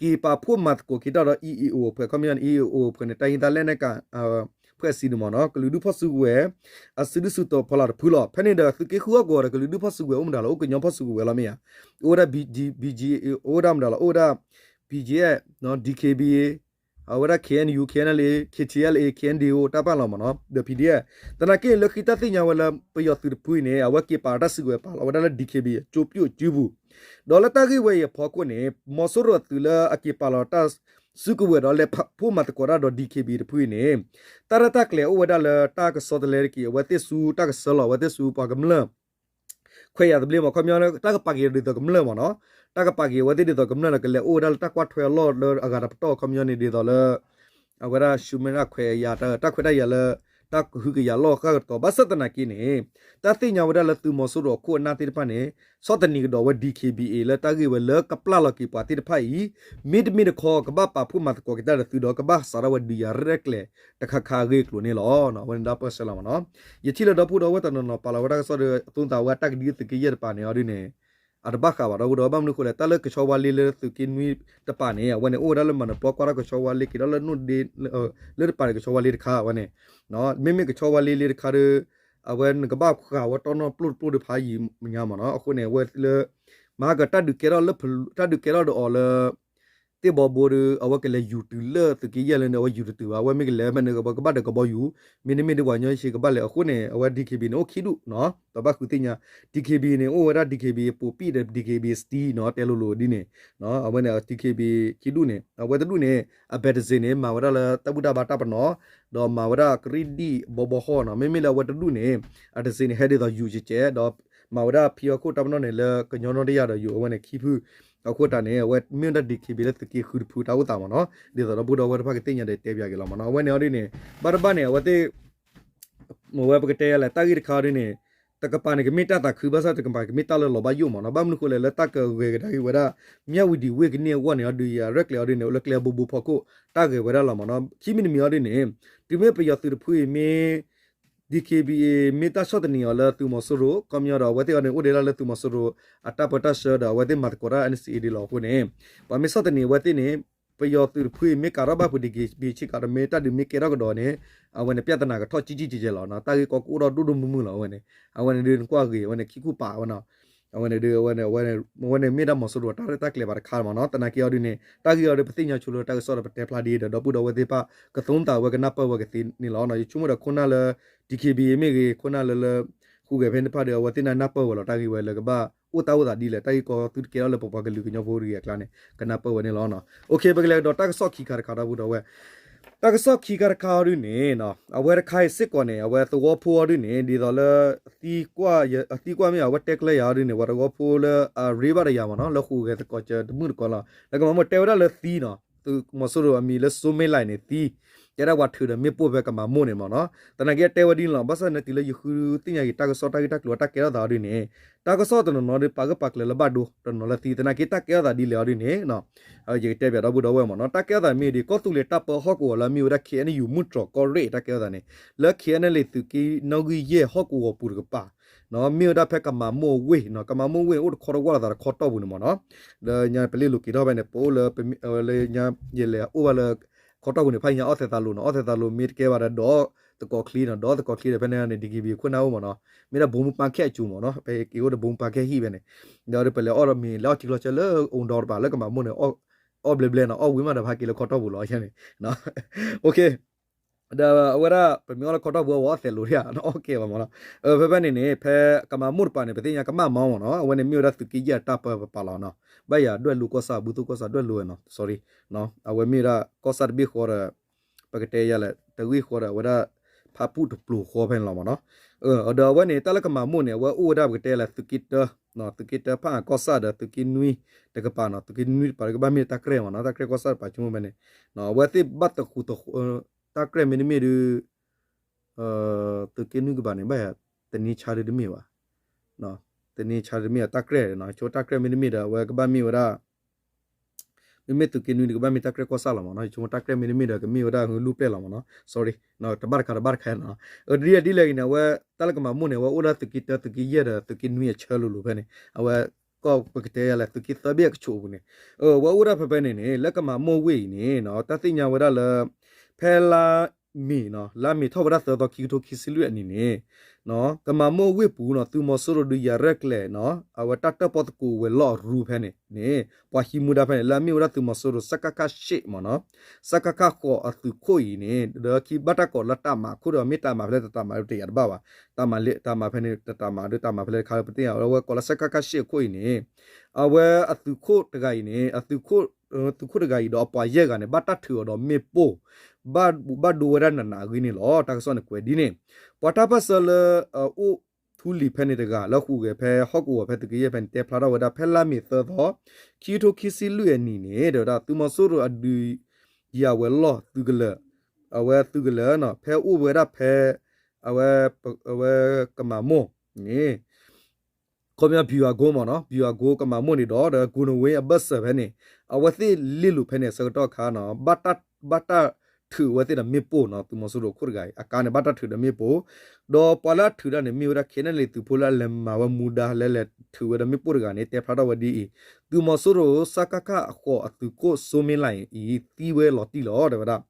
က့ၤပာ်ဖှိၣ်မၤသကိးက့ၤတၢ်ဒီး EAO အဖှဲး ခီပညီန့ၣ် EAO အဖှဲးန့ၣ် တိုင်းရင်းသားလက်နက်ကိုင် အဖွဲ့အစည်းန့ၣ်မ့ၢ်နီၤ ကလုာ်ဒူၣ်ဖီၣ်စုကဝဲၤ အစုဒုၣ်စုတီၤဖီလာ်တဖုလီၤ. ဖဲန့ၣ်ဒီးသုးက့ဃုဟီၣ်ကဝီၤဒီးကလုာ်ဒူၣ်ဖီၣ်စုကဝဲၤအိၣ်မတၤလီၤ အိၣ်ကညီဖီၣ်စုကဝဲၤလီၤမ့ၢ်ဧါ. အိၣ်ဝဲဒၣ် ဘီ ဘီ အိၣ်ဝဲဒၣ်မတၤလီၤ အိၣ်ဝဲဒၣ် BGF, DKBA, အဝဲဒၣ် KNU, KNLA, KTLA, KNDO တၢ်ပာ်လီၤမ့ၢ်နီၤ ဒီး PDF. သနာ်က့န့ၣ် လၢခံတၢ်သ့ၣ်ညါဝဲလၢပယီၤသုးတဖုအံၤန့ၣ် အဝဲက့ၤပာ်တၢ်စုကဝဲၤပာ်လီၤဝဲဒၣ်လၢ DKBA အကျိုးပြုအစုပူၤ ဒီးလၢတၢ်ဂ့ၢ်ဝဲအံၤအဖီခိၣ်န့ၣ် မီၤစိရိၤအသုးလၢအက့ၤပာ်လီၤတၢ်စုကဝဲၤဒီးလဲၤဖှိၣ်မၤသကိးတၢ်ဒီး DKBA တဖုအံၤန့ၣ် တၢ်ရဲၣ်တၢ်ကျဲၤအိၣ်ဝဲဒၣ်လၢတၢ်ကဆီတလဲက့ၤ အဝဲသ့ၣ်ဆူတၢ်ကဆှၢလီၤ အဝဲသ့ၣ်ဆူပှၤကမျၢၢ် ခွဲးယာ်သဘျ့မ့ၢ် ခီပညီ တၢ်ကပာ်က့ၤဒ်သိးကမျၢၢ်မ့ၢ်နီၤ တၢ်ကပာ်က့ၤအဝဲသ့ၣ်ဒ်သိးကမျၢၢ်လၢ ကလဲၤအိၣ်ဝဲဒၣ်လၢတၢ်ကွၢ်ထွဲအလီၢ်လၢအဂၤတပတီၢ် ခီပညီန့ၣ် ဒ်သိးလၢ အဝဲဒၣ် ရှုမ့ၢ်ဒၣ်ခွဲးယာ် တၢ်ခွဲးတၢ်ယာ်လၢ တၢ်ကဟုကယာ်လီၢ်ဃၣ်ကတီၤ ဘၣ်ဆၣ်သနာ်က့န့ၣ် တၢ်သ့ၣ်ညါဝဲဒၣ်လၢသုးမီၤစိရိၤအခိၣ်အနၢ်သ့ၣ်တဖၣ်န့ၣ် ဆီၣ်သနံးကဒီးဝဲ DKBA လၢတၢ်ဂ့ၢ်ဝဲလၢကပျၢ်လီၤက့ၤပှၤသ့ၣ်တဖၣ်အံၤ မ့တမ့ၢ်တခီ ကဘၣ်ပာ်ဖှိၣ်မၤသကိးက့ၤတၢ်ဒီးသုးဒီး ကဘၣ်စးထီၣ်ဝဲဒုးယၤရဲၣ်ကျဲၤတခါခါအဂ့ၢ်အကျိၤန့ၣ်လီၤ. အဝဲန့ၣ်ဒၣ်ပၢၢ်ဆၢလီၤမ့ၢ်နီၤ ယထံၣ်လၢဒီပုၢ်ဒီဝဲၢ်တနီၤနီၤပာ်လီၤဝဲတၢ်ကစီၣ်ဒီး အသိသးဝဲတၢ်ကဒုသုးက့ယဲၢ်တပၤန့ၣ်အီၤဒ်န့ၣ် အတဘၣ်ဃးဘၣ်ဒီပုၢ်ဒီဝဲၢ် ဘၣ်မနုၤအဃိလဲၣ် တၢ်လၢကဆီဝါလ့လၢသုးက့နွံတပၤန့ၣ် အဝဲန့ၣ် အိၣ်ဝဲဒၣ်လၢမၤနၢၤပျီကွၢ်ထီၣ်ကဆီဝါလ့က့ၤထီၣ်လၢနိၣ်ဒ့ လၢတပၤန့ၣ် ကဆီဝါလ့တခါ အဝဲန့ၣ် မ့မ့ၢ်ကဆီဝါလ့လ့တခါဒီး အဝဲနကဘၣ်ဃးဝဲတီနီၣ်ပျိၢ်တပျိၢ်တဖၣ်ယံာ်ညါမ့ၢ်နီၤ အဃိန့ၣ် အဝဲလၢ မဟါကတၢ်ဒုးကဲထီၣ်လၢ တၢ်ဒုးကဲထီၣ်ဒီးအီၤလၢ သ့ၣ်ဘီဘိဒီး အဝဲကလဲၤယူၤတုၤလၢသုးက့ယဲၢ်လၢန့ၣ် အဝဲယူၤတတုၤဘၣ် အဝဲမ့ၢ်ကလဲၤဖဲန့ၣ် အဝဲကဘၣ်ဒီးကဘီယူၤ မ့တမ့ၢ်ဒ်ပှၤကညီဆ့ကဘၣ်လဲၤအဃိန့ၣ် အဝဲ DKB န့ၣ် အိၣ်ခံဒူၣ်နီၤ ဒီးဘၣ်ဃုသ့ၣ်ညါ DKB န့ၣ် အိၣ်ဝဲဒၣ် DKB ပိာ်ပံၣ်ဒီး DKB စတံနီၤ တဲလိၤလိၤဒ်န့ၣ် အဝဲန့ၣ် DKB ခံဒူၣ်န့ၣ် အဝဲတဒူၣ်န့ၣ် အဘဲးတစ့န့ၣ် မၤဝဲဒၣ်လၢတၢ်ဘူၣ်တၢ်ဘါတၢ်ပနီၣ် ဒီးမၤဝဲဒၣ်ကရံၣ်ဒံၣ်ဘီဘီဟီၣ်နီၤ မ့မ့ၢ်လၢအဝဲတဒူၣ်န့ၣ် အတစ့န့ၣ် ဟဲဒ်သိးယူၤကဲးကဲး ဒီးမၤဝဲဒၣ်ဖံဟီၣ်ခိၣ်တၢ်ပနီၣ်န့ၣ်လၢကညီနီၣ်တယၢ်ဒီးယူၤ အဝဲန့ၣ်ခံဖု အဃိတၢ်န့ၣ် အဝဲမ့ၢ်ဝဲဒၣ် DKB လၢသုးက့ဃုတဖုတၢ်အိၣ်သးမ့ၢ်နီၤ ဒ်သိးဒီပုၢ်ဒီဝဲၢ်တဖၣ်ကသ့ၣ်ညါဒီးတဲပၠးက့ၤလီၤမ့ၢ်နီၤ အဝဲန့ၣ်အီၤဒ်န့ၣ် ဘၣ်တဘၣ်န့ၣ် အဝဲသ့ၣ် အဝဲပကတဲယၤလဲၣ် တၢ်ဂ့ၢ်တခါအီၤဒ်န့ၣ် တကပၤန့ၣ် ကမ့ၢ်တၢ်သးခု ဘၣ်ဆၣ်တကပၤကမ့ၢ်တၢ်လၢလီၤဘၣ်ယိၣ်မ့ၢ်နီၤ ဘၣ်မနုၤဃိလဲၣ် လၢတၢ်ကဂဲၤကဒါက့ၤဝဲဒၣ် မၠၣ်ဝံၤဒံးဝ့ၢ်ကန့ၢ်အဂီၢ်န့ၣ် အီၤဒုးယၤရဲၣ်ကျဲၤအီၤဒ်န့ၣ် လၢကျဲဘိဘိဖီခိၣ် တၢ်ဂဲၤဝဲဒၣ်လီၤမ့ၢ်နီၤ ခံမံၤတမံၤအီၤဒ်န့ၣ် တုၤမ့ၢ်ပယီၤသုးတဖုအံၤမ့ၢ် DKBA မ့ၢ်တၢ်ဆီၣ်သနံးအီၤလၢသုးမီၤစိရိၤ ခီပညီဒီး အဝဲသ့ၣ်အီၤန့ၣ် အိၣ်ဒံးဒၣ်လၢသုးမီၤစိရိၤ အတၢ်ပၢတၢ်ဆှၢဒီး အဝဲသ့ၣ်မၤသကိးတၢ် NCA ဒ်လီၤအဃိန့ၣ် ပှၤမ့ၢ်ဆီၣ်သနံးအဝဲသ့ၣ်န့ၣ် ပယီၤသုးတဖုအံၤ မ့ၢ်ကးထီၣ်ဘၣ်ဖုး DKBA ဆ့ကၤဒီး မ့ၢ်တၢ်ဒုးမ့ၢ်ကဲထီၣ်ကဒီးန့ၣ် အဝဲန့ၣ် ပြဿနာကထီၣ်ကံကံကဲကဲလီၤနီၤ တၢ်ဂ့ၢ်ကီကအိၣ်ထီၣ်ဒိၣ်ဒိၣ်မုၢ်မုၢ်လီၤ အဝဲန့ၣ် အဝဲန့ၣ်ဒုးနကွၢ်ဂ့ၤ အဝဲန့ၣ် ခံခူၣ်ပာ်ဝဲနီၤ အဝဲန့ၣ်ဒုး အဝဲန့ၣ် အဝဲန့ၣ်မ့ၢ်ဒၣ်မီၤစိရိၤတၢ်ရဲၣ်တၢ်ကျဲၤဘၣ်တခါမ့ၢ်နီၤ သနာ်က့အီၤဒ်န့ၣ် တၢ်ဂ့ၢ်အီၤဒုး ပသ့ၣ်ညါဆိလၢတၢ်ကစီၣ်ဒီး ပတဲဖျါဒ်ဒီး ဒီပုၢ်ဒီဝဲၢ်သ့ၣ်တဖၣ် ကသိသးဝဲကနၢ်ပၢၢ်ဝဲကသ့န့ၣ်လီၤ. ယဆိကမိၣ်ဒီးခိၣ်နၢ်လၢ DKBA မ့ၢ်ဂ့ၤ ခိၣ်နၢ်လၢလၢ ဟူးဂဲၤဖဲန့ၣ်တဖၣ်ဒီး အဝဲသ့ၣ်န့ၣ်နၢ်ပၢၢ်ဝဲလီၤ တၢ်ဂ့ၢ်ဝဲလၢကဘၣ်အိၣ်တၢ်အိၣ်သးဒ်လဲၣ် တၢ်ဂ့ၢ်ကီသုတကဲထီၣ်လၢပပှၤကလုာ်ကညီဖိတဂ့ၤအကျါန့ၣ် ကနၢ်ပၢၢ်ဝဲန့ၣ်လီၤ. ပကလဲၤကဒီးတၢ်ကစီၣ်ခံခါတခါဒီပုၢ်ဒီဝဲၢ် တၢ်ကစီၣ်ခံခါတခါအီၤဒ်န့ၣ် အဝဲတခါအံၤစ့ၢ်ကီးန့ၣ် အဝဲသဝီဖိအီၤဒ်န့ၣ် ဒ်သိးလၢ သံကွၢ်မ့ၢ် အဝဲတဲကျၢၤယၤအီၤဒ်န့ၣ် ပှၤသဝီဖိလၢအရ့ဘၣ်တယၤမ့ၢ်နီၤ လၢဟူးဂဲၤသကိးစၢၤတမုၣ်တကိးလီၤ လၢကမၤမ့ၢ်တဲဝဲဒၣ်လၢသံနီၤ သုးမီၤစိရိၤအမံၤလၢ စိုးမင်းလှိုင် န့ၣ် သံ တဲဒၣ်ပှၤထုးဒီးမ့ၣ်ပိၢ်ဖဲကမၤမိၢ်န့ၣ်မ့ၢ်နီၤ. သနာ်က့အတဲဝဲဒ်န့ၣ်လီၤ. ဘၣ်ဆၣ်သနာ်က့လၢယဃုသ့ၣ်ညါက့ၤတၢ်ကစီၣ်တၢ်ဂ့ၢ်တၢ်ကျိၤအတၢ်ကဲထီၣ်သးအီၤဒ်န့ၣ်, တၢ်ကစီၣ်တနီၤနီၤဒီးပာ်ဂၢၢ်ပာ်ကျၢၤလၢဘၣ်ဒိ တနီၤလၢသံ. သနာ်က့တၢ်ကဲထီၣ်သးဒ်လဲၣ်အီၤဒ်န့ၣ် ယကတဲပၠးဒီပုၢ်ဒီဝဲၢ်မ့ၢ်နီၤ. တၢ်ကဲထီၣ်သးမ့ၢ်ဒ် ကီၢ်သူလ့ၤတၢ်ပၢဟီၣ်ကဝီၤလၢအမ့ၢ်ဝဲဒၣ် ခ့ၣ်အဲၣ်ယူၣ် မုၢ်တြီၤကီၢ်ရ့ၣ်တၢ်ကဲထီၣ်သးန့ၣ်, လၢ ခ့ၣ်အဲၣ်ယူၣ် သုးက့နီၣ်ဂံၢ်ယဲၢ်ဟီၣ်ကဝီၤပူၤတကပၤ မ့ၢ်ဝဲဒၣ်ဖဲကမၤမိၢ်ဝ့ၢ်, ကမၤမိၢ်ဝ့ၢ်အိၣ်တခီတဝၢ်လိာ်သးတခီတီၢ်ပူၤန့ၣ်မ့ၢ်နီၤ. ဒီးညါပလ့ၣ်လိၤက့ၤထီၣ်ဖဲန့ၣ် ပအိၣ်လၢ လၢညါ ယလဲၤအိၣ်ဘၣ်လၢ ခီတီၢ်ပူၤန့ၣ် ဖဲညါအီၣ်သဲးသးလိၤနီၤ, အီၣ်သဲးသးလိၤမ့ၢ်တကဲဘၣ်ဒီး ဒီသကိးချံနီၤ, ဒီသကိးချံဒီးဖဲန့ၣ်န့ၣ် ဒံကံဘံခိၣ်နၢ်အိၣ်မ့ၢ်နီၤ, မ့ၢ်ဒၣ်ဘိမုၢ်ပၢ်ခဲအကၠိမ့ၢ်နီၤ, ပက့ၤအိၣ်ဒီးဘိမုၢ်ပၢ်ခဲဟံၣ်ဖဲန့ၣ်, ဒီးပလဲၤအီၣ်ဒီးမ့ၤလဲၤအီၣ်ထံချီဆၢလၢအူဒီတပၤလၢကမၤမိၢ်န့ၣ်, အီၣ်ဘျဲဘျဲနီၤ, အီၣ်ဝံၤမးဒီးပဟးက့ၤလၢခီတီၢ်ပူၤလီၤန့ၣ် ဒီးအဝဲဒၣ် ပမ့ၢ်အီၣ်လၢခီတီၢ်ပူၤ အဝဲအီၣ်သဲးလိၤဒံးဧါ, အီၣ်ကဲဘၣ်မ့ၢ်နီၤ. ဖဲဖဲန့ၣ်န့ၣ် ဖဲကမၤမိၢ်တပၤန့ၣ် ပသ့ၣ်ညါကမၣ်မီၢ်မ့ၢ်နီၤ, အဝဲန့ၣ်မ့ၢ်ဝဲဒၣ်သုးက့ယဲၢ်အတၢ်ပၢပပၤလီၤနီၤ. ဘၣ်ယၤဒွဲၣ်လိၤကီၢ်ဆၣ် ဘူၣ်သိၣ်ကီၢ်ဆၣ်ဒွဲၣ်လိၤဝဲနီၤ, sorry, အဝဲမ့ၢ်ဝဲဒၣ်ကီၢ်ဆၣ်တဘ့ၣ်ဃီဒီး ပကတဲယၤလဲၣ် တဂ့ၢ်ဃီဒီးအဝဲဒၣ် ဖးပူၣ်တပျိၤဃီဖဲန့ၣ်လီၤမ့ၢ်နီၤ. ဒီးအဝဲန့ၣ် တၢ်လၢကမၤမိၢ်န့ၣ် အဝဲအိၣ်ဝဲဒၣ်ပကတဲလၢသုးက့တၢ သုးက့တၢဖၣ်အကီၢ်ဆၣ်ဒီးသုးက့နွံတကပၤနီၤ, သုးက့နွံတကပၤဒီးကဘၣ်မ့ၢ်တၢ်ကြဲၢ်မ့ၢ်နီၤ, တၢ်ကြဲၢ်ကီၢ်ဆၣ်တပၤဆိကမိၣ်ဖဲန့ၣ်, အဝဲသ့ၣ်ဘၣ်တဃူတဃူ တၢ်ကြဲၢ်မ့တမ့ၢ်ဒီး သုးက့နွံကပၤန့ၣ် ဘၣ်ယၤ တန့ဆါဒ်တမ့ၢ်ဘၣ်, တန့ဆါဒ်တမ့ၢ်ဘၣ် တၢ်ကြဲၢ်နီၤ, ဆိတၢ်ကြဲၢ်မ့တမ့ၢ်ဒီး အဝဲကဘၣ်မ့ၢ်ဝဲဒၣ် မ့မ့ၢ်သုးက့နွံဒီးကဘၣ်မ့ၢ်တၢ်ကြဲၢ်ကီၢ်ဆၣ်လီၤမ့ၢ်နီၤ, ဆိကမိၣ်တၢ်ကြဲၢ်မ့တမ့ၢ်ဒီးကမ့ၢ်ဝဲဒၣ်ဟူလူၢ်ပျဲၢ်လီၤမ့ၢ်နီၤ, sorry, တဘၣ်တခါတဘၣ်တခါနီၤ. ဒ်လဲၣ်ဒ်လဲၣ်ဂ့ၤန့ၣ် အဝဲတၢ်လၢကမၤမိၢ်န့ၣ် အဝဲအိၣ်လၢသုးက့တၢ သုးက့ယဲၢ်ဒီးသုးက့နွံအဆၢလိၤလိၤဖဲန့ၣ်, အဝဲ ကီၢ်ပကတဲယၤလဲၣ် သုးက့သၢဘ့ၣ်အကဆိးပူၤန့ၣ်, အဝဲအိၣ်ဒၣ်ဖဲဖဲန့ၣ်န့ၣ် လၢကမၤမိၢ်ဝ့ၢ်အံၤန့ၣ် တၢ်သ့ၣ်ညါဝဲဒၣ်လၢ ဖဲလါမ့ၤနီၤ, လါမ့ၤထီၣ်ဝဲဒၣ်သၢသီ ခံကထိခံဆံလွံၢ်အနံၣ်န့ၣ် ကမၤမိၢ်ဝ့ၢ်ပူၤနီၤ သုးမီၤစိရိၤဒုးယၤရဲၣ်ကျဲၤနီၤ အဝဲတၢ်တၢၣ်ပီၣ်သကိးဝဲၤလီၢ်အရူဖဲန့ၣ်န့ၣ် ပှၤဟံးမူဒါဖဲန့ၣ် လၢအမ့ၢ်ဝဲဒၣ်သုးမီၤစိရိၤ စကခ ရှစ်မ့ၢ်နီၤ, စကခဃိးအသုးခိၣ်အံၤန့ၣ် ဒီးခံဘၣ်တၢ်ကိးလၢတၢ်မၤခိၣ်ဒီး မ့ၢ်တၢ်မၤဖဲလဲၣ်တၢ်မၤတယာ်တဘၣ်ဘၣ်, တၢ်မၤဖဲန့ၣ် တၢ်မၤဒီးတၢ်မၤဖဲလဲၣ်တခါ ပသ့ၣ်ညါ အဝဲကိးလၢ စကခ ရှစ်အခိၣ်အံၤန့ၣ် အဝဲအသုးခိၣ်တဂၤအံၤန့ၣ် အသုးခိၣ် သုးခိၣ်တဂၤအံၤဒီးအပှၤယဲၢ်ဂၤန့ၣ် ဘၣ်တၢ်ထုးအီၤဒီးမ့ၣ်ပိၢ်, ဘၣ်ဒိဝဲဒၣ်နးနးအဂ့ၢ်န့ၣ်လီၤ. တၢ်ကစီၣ်န့ၣ်ကွဲးဒ်န့ၣ်, ပှၤတၢ်ပၢၢ်ဆၢလၢ အအိၣ်ထူလံၤဖဲန့ၣ်တဂၤ လၢဟူးဂဲၤဖဲဟီၣ်ကဝီၤဖဲသုးက့ယဲၢ်ဖဲန့ၣ် တဲဖျါထီၣ်ဝဲဒၣ် ဖဲလါမ့ၤသၢသီ ခံကထိခံဆံလွံၢ်အနံၣ်န့ၣ် တဲဝဲဒၣ် သုးမီၤစိရိၤအဒုးယၤဝဲၤလီၢ်သုးကလၢၤ, အဝဲသုးကလၢၤနီၤ ဖဲအိၣ်ဝဲဒၣ်ဖဲ အဝဲ အဝဲကမၤမိၢ်န့ၣ် ခီပညီ ဗျူဟာကုန်းမ့ၢ်နီၤ, ဗျူဟာကုန်း ကမၤမိၢ်န့ၣ်ဒီး ဒီးကိၤနဝ့အဘၢၣ်စၢၤဖဲန့ၣ် အဝဲသ့ၣ်လ့လိာ်ဖဲန့ၣ်အဆၢကတီၢ်အခါနီၤ ဘၣ်တၢ်ထုးအဝဲသ့ၣ်ဒီးမ့ၣ်ပိၢ်နီၤ, သုးမီၤစိရိၤခိၣ်တဂၤအံၤ အကါန့ၣ် ဘၣ်တၢ်ထုးဒီးမ့ၣ်ပိၢ်, ဒီးပှၤလၢအထုးဒၣ်န့ၣ် မ့ၢ်ဝဲဒၣ် ခ့ၣ်အဲၣ်ယူၣ် သုးဖိလၢအလဲၤမၤဝဲမူဒါ လဲၤလဲၤထုးဝဲဒီးမ့ၣ်ပိၢ်တဂၤန့ၣ် တဲဖျါထီၣ်ဝဲဒ်အံၤ, သုးမီၤစိရိၤ စကခ အဃိးအသုးခိၣ် စိုးမင်းလှိုင် အံၤ သံဝဲလီၤတံၢ်လီၤ တဲဝဲဒၣ်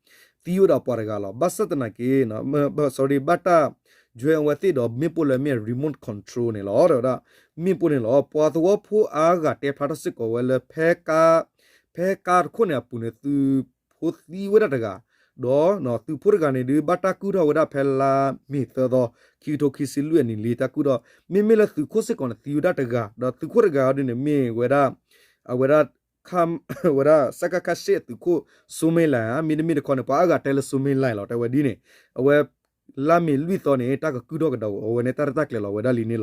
သံဝဲဒီးပှၤတဂၤလီၤ. ဘၣ်ဆၣ်သနာ်က့ sorry ဘၣ်တၢ် join အဝဲသ့ၣ်ဒီးမ့ၣ်ပိၢ်လၢမ့ၢ် remote control န့ၣ်လီၤ တဲဝဲဒၣ်, မ့ၣ်ပိၢ်န့ၣ်လီၤ. ပှၤသဝီဖိအါဂၤတဲဖျါထီၣ်စ့ၢ်ကီးဝဲလၢ ဖဲကါ ဖဲကါတခိၣ်န့ၣ်အပူၤန့ၣ် သုးဖိသံဝဲဒၣ်တဂၤ, ဒီးသုးဖိတဂၤန့ၣ်ဒုး ဘၣ်တၢ်ကုၢ်ထီၣ်ဝဲဒၣ်ဖဲလါမ့ၤသၢသီ ခံကထိခံဆံလွံၢ်အနံၣ်လံ တၢ်ကုၢ်ထီၣ်, မ့မ့ၢ်လၢသုးခိၣ်စ့ၢ်ကီးန့ၣ် သံဝဲဒၣ်တဂၤ, ဒီးသုးခိၣ်တဂၤအံၤဒုးန့ၣ် မ့ၢ်ဝဲဒၣ် အဝဲဒၣ် ဝဲဒၣ် စကခ ရှစ် အသုးခိၣ် စိုးမင်းလှိုင် ဧါ, မ့တမ့ၢ်တခီန့ၣ် ပှၤအါဂၤတဲလၢ စိုးမင်းလှိုင် လီၤ တဲဝဲဒ်န့ၣ်, အဝဲ လါမ့ၤလွံၢ်သီန့ၣ် တၢ်ကကုၢ်ထီၣ်ကဒီးအဝဲန့ၣ် တၢ်ရဲၣ်တၢ်ကျဲၤလီၤဝဲဒၣ်လံန့ၣ်လီၤ.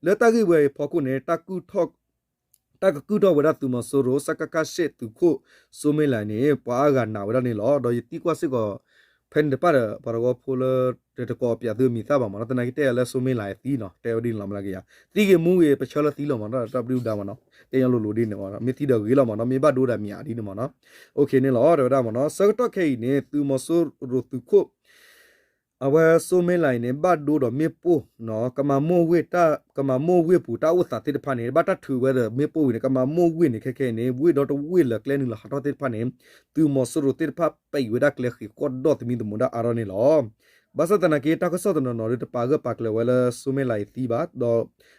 လၢတၢ်ဂ့ၢ်ဝဲအံၤဖီခိၣ်န့ၣ် တၢ်ကကုၢ်ထီၣ်ဝဲဒၣ်သုးမီၤစိရိၤ စကခ ရှစ် သုးခိၣ် စိုးမင်းလှိုင် န့ၣ် ပှၤအါဂၤနာ်ဝဲဒၣ်န့ၣ်လီၤ. ဒီးယသံကွၢ်စ့ၢ်ကီး ဖဲန့ၣ်တဖၣ်ဒီး ပှၤသဝီဖိလၢ တကိးပၠးသုမံၤသၣ်ဘၣ်မ့ၢ်နီၤ, သနာ်က့တဲယၤလၢ စိုးမင်းလှိုင် သံနီၤ တဲဝဲဒ်န့ၣ်လီၤ မ့ၢ်လၢကယၤ သံဂ့ၤမူဂ့ၤ ပဆၢလၢသံလီၤမ့ၢ်နီၤ, တၢ်ဘျုးဒါမ့ၢ်နီၤ, တဲညီလိၤလိၤဒ်န့ၣ်မ့ၢ်နီၤ, မ့ၢ်သံဒီးဂ့ၤလီၤမ့ၢ်နီၤ, မ့ၢ်ဘၣ်ဒိဒီးမ့ၢ်အါဒ်န့ၣ်မ့ၢ်နီၤ, အိၣ်ခ့န့ၣ်လီၤ တဲဝဲဒၣ်မ့ၢ်နီၤ, ဆၢကတီၢ်ခဲအံၤန့ၣ် သုးမီၤစိရိၤသုးခိၣ် အဝဲ စိုးမင်းလှိုင် အံၤန့ၣ် ဘၣ်ဒိဒီးမ့ၣ်ပိၢ်နီၤ, ကမၤမိၢ်ဝ့ၢ်တၢ် ကမၤမိၢ်ဝ့ၢ်ပူၤတၢ်အိၣ်သးသ့ၣ်တဖၣ်န့ၣ် ဘၣ်တၢ်ထုးဝဲဒီးမ့ၣ်ပိၢ်ဝံၤန့ၣ် ကမၤမိၢ်ဝ့ၢ်န့ၣ် ခဲခဲအံၤန့ၣ် ဝ့ၢ်ဒီတဝ့ၢ်လၢကျဲနုာ်လီၤဟးထီၣ်သ့ၣ်တဖၣ်န့ၣ် သုးမီၤစိရိၤသ့ၣ်တဖၣ်ပံးဝဲဒၣ်ကျဲဃ့ၢ်ဃီၣ်ဒီၣ်သမံသမိးဒၣ်အါထီၣ်န့ၣ်လီၤ. ဘၣ်ဆၣ်သနာ်က့ တၢ်ကစီၣ်တနီၤနီၤဒီးတပာ်ဂၢၢ်ပာ်ကျၢၤဝဲလၢ စိုးမင်းလှိုင် အံၤသံဘၣ်,